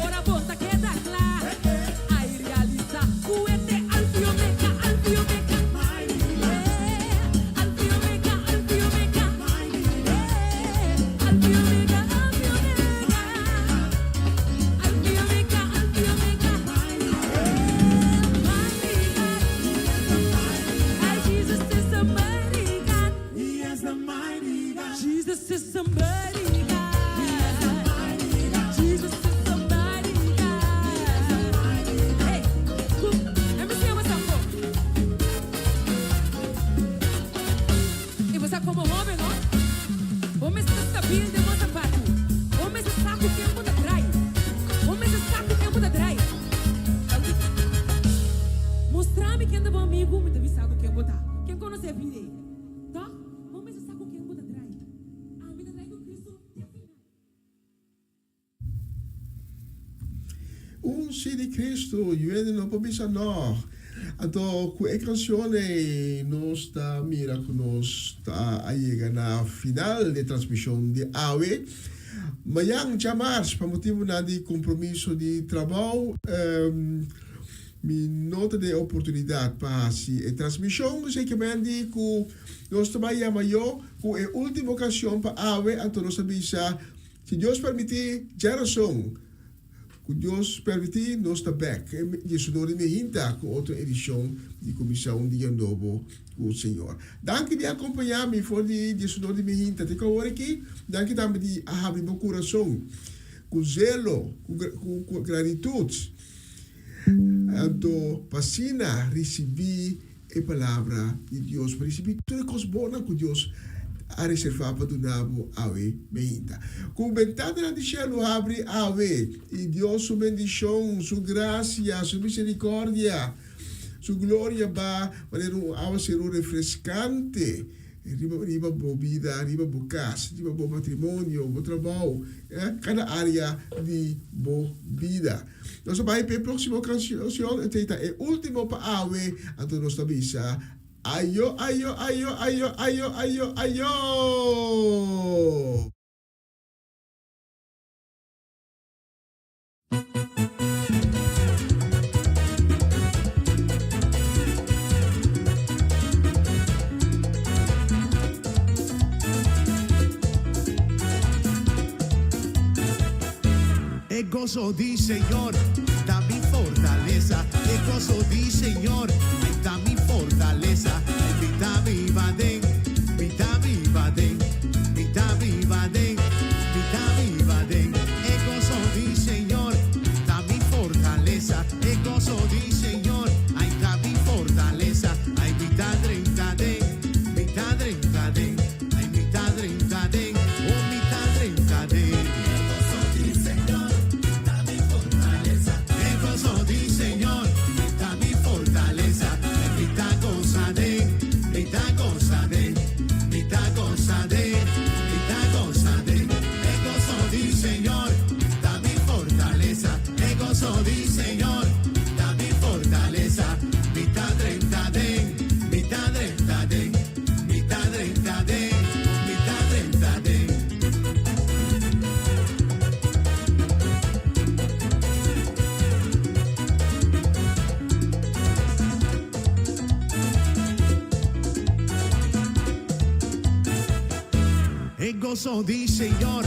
Ora bo ta keda kla, ai realisá. Ku e ta Alfa i Omega, Alfa i Omega. Yeah, Alfa i Omega, Alfa i Omega. Yeah, Alfa i Omega, Alfa i Omega. Alfa i Omega, Alfa i Omega. Mighty God. Hey, Jesus is the mighty God. He is the mighty God. Jesus is the mighty God. Jesus is the mighty God. Hey, let me see what's up. I bo komo hòmber, no? Hòmber ta stabil den bo sapatu. Hòmber sa ku ken bo ta drai. Hòmber sa ku ken bo ta drai. Mustra mi ken ta bo amigu, mi ta bisa bo ken bo ta. Ken konosé bida? Ta? Hòmber sa ku ken bo ta drai. Ami ta drai ku Cristo. Te final. Un si di Cristo, niun no por bisa no. Anto, ku e kansion nos ta mira ku nos ta yega na final di transmishon di awe. Mañan djamars, pa motibu di kompromiso di trabou, mi no tin oportunidat pa hasi e transmishon, sei ku mendi ku nos ta bai yama yo ku e último kansion pa awe, anto nos ta bisa, si Dios permití, djarason, ku Dios permití, nos ta back. 12'or di mainta ku otro edishon di Kuminsá un Dia Nobo ku Señor. Danki di akompañá mi for di 12'or di mainta. Te awor aki, danki tambe di habri bo kurason ku zelo, ku gratitut. Anto, pa asina risibí e palabra di Dios, pa risibí tur kos bon ku Dios a reservá pa duna bo awe mainta. Ku bentana di shelu habri awe i Dios su bendishon, su grasia, su miserikòrdia, su gloria bai manera un áwaseru refreskante riba riba bo bida, riba bo kas, riba bo matrimonio, bo trabou, kada área di bo bida. Nos ta bai pa e próksimo kansion, e e último pa awe, anto nos ta bisa ayo, ayo, ayo, ayo, ayo, ayo, ayo. E goso di Señor ta mi fortalesa. E goso di Señor, ai ta mi fortalesa. Ai mi ta biba den, mi ta biba den, mi ta biba den, mi ta biba den. E goso di Señor ta mi fortalesa. E goso di Señor, ai ta mi fortalesa. Ai mi ta drenta den, mi ta drenta den, ai mi ta drenta den, oh mi ta drenta den. E goso di Señor ta mi fortalesa. E goso di Señor ta mi fortalesa. Mi ta gosa den, mi ta gosa den, mi ta gosa den, mi ta gosa den. E goso di Señor ta mi fortalesa. E goso di Señor ta mi fortalesa. Mi ta drenta den, mi ta drenta den, mi ta drenta den, mi ta drenta den. E goso di Señor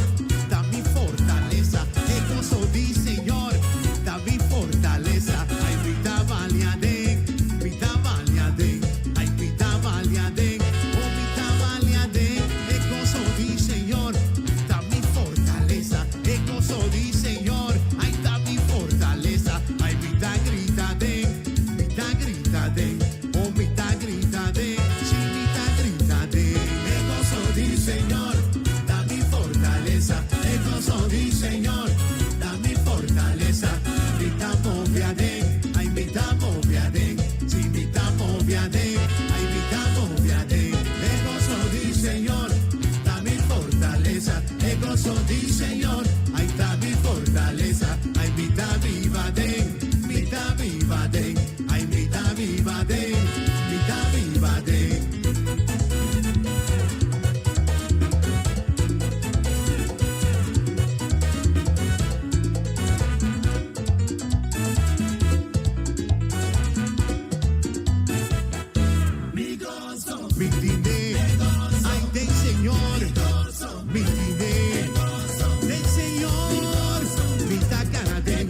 ta mi fortalesa. E goso di Señor ta mi fortalesa. Ai mi ta balia den, mi ta balia den, ai mi ta balia den, oh mi ta balia den. E goso di Señor ta mi fortalesa. E goso di Señor, ai ta mi fortalesa. Ai mi ta grita den, mi ta grita den, oh mi ta grita den, si mi ta grita den. E goso di Señor ta mi fortalesa. E goso di Señor ta mi fortalesa. Mi ta move aden, ai mi ta move aden, si mi ta move aden, ai mi ta move aden. E goso di Señor ta mi fortalesa. E goso di Señor, ai ta mi fortalesa. Ai mi ta biba den, mi ta biba den, ai mi ta biba den, mi ta biba den. Mi tine, ai den Señor, mi tine, den Señor, mi ta kana den,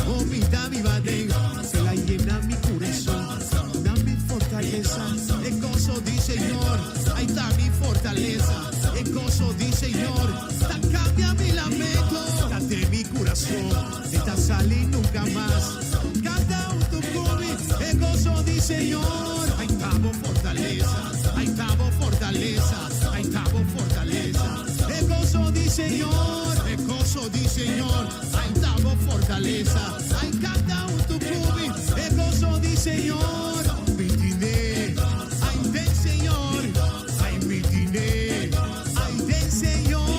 oh mi ta biba den, el a yena mi kurason, da mi fortalesa, e goso di Señor, ai ta mi fortalesa, e goso di Señor, ta kambia mi lamento, ta den mi kurason, e ta sali nunka mas, kanta huntu ku mi, e goso di Señor, ai ta bo fortalesa, ai ta bo fortalesa, ai ta bo fortalesa, e goso di Señor, e goso di Señor, ai ta bo fortalesa, ai kanta huntu ku mi, e goso di Señor, mi tine, ai den Señor, ai mi tine, ai den Señor.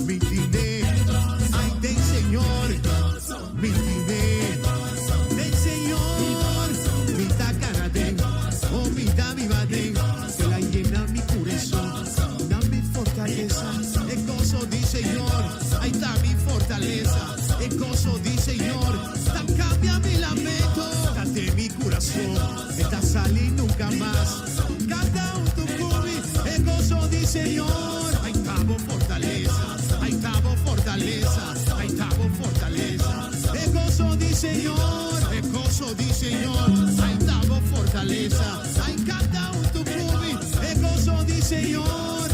Mi tine, ai den Señor, mi tine, den Señor, mi ta kana den, oh mi ta biba den, el a yena mi kurason, da mi fortalesa, e goso di Señor, ai ta mi fortalesa, e goso di Señor, ta kambia mi lamento, ta den mi kurason, e ta sali nunka mas, kanta huntu ku mi, e goso di Señor, ai ta bo fortalesa, ai ta bo fortalesa, ai ta bo fortalesa, e goso di Señor, e goso di Señor, ai ta bo fortalesa, ai kanta huntu ku mi, e goso di Señor.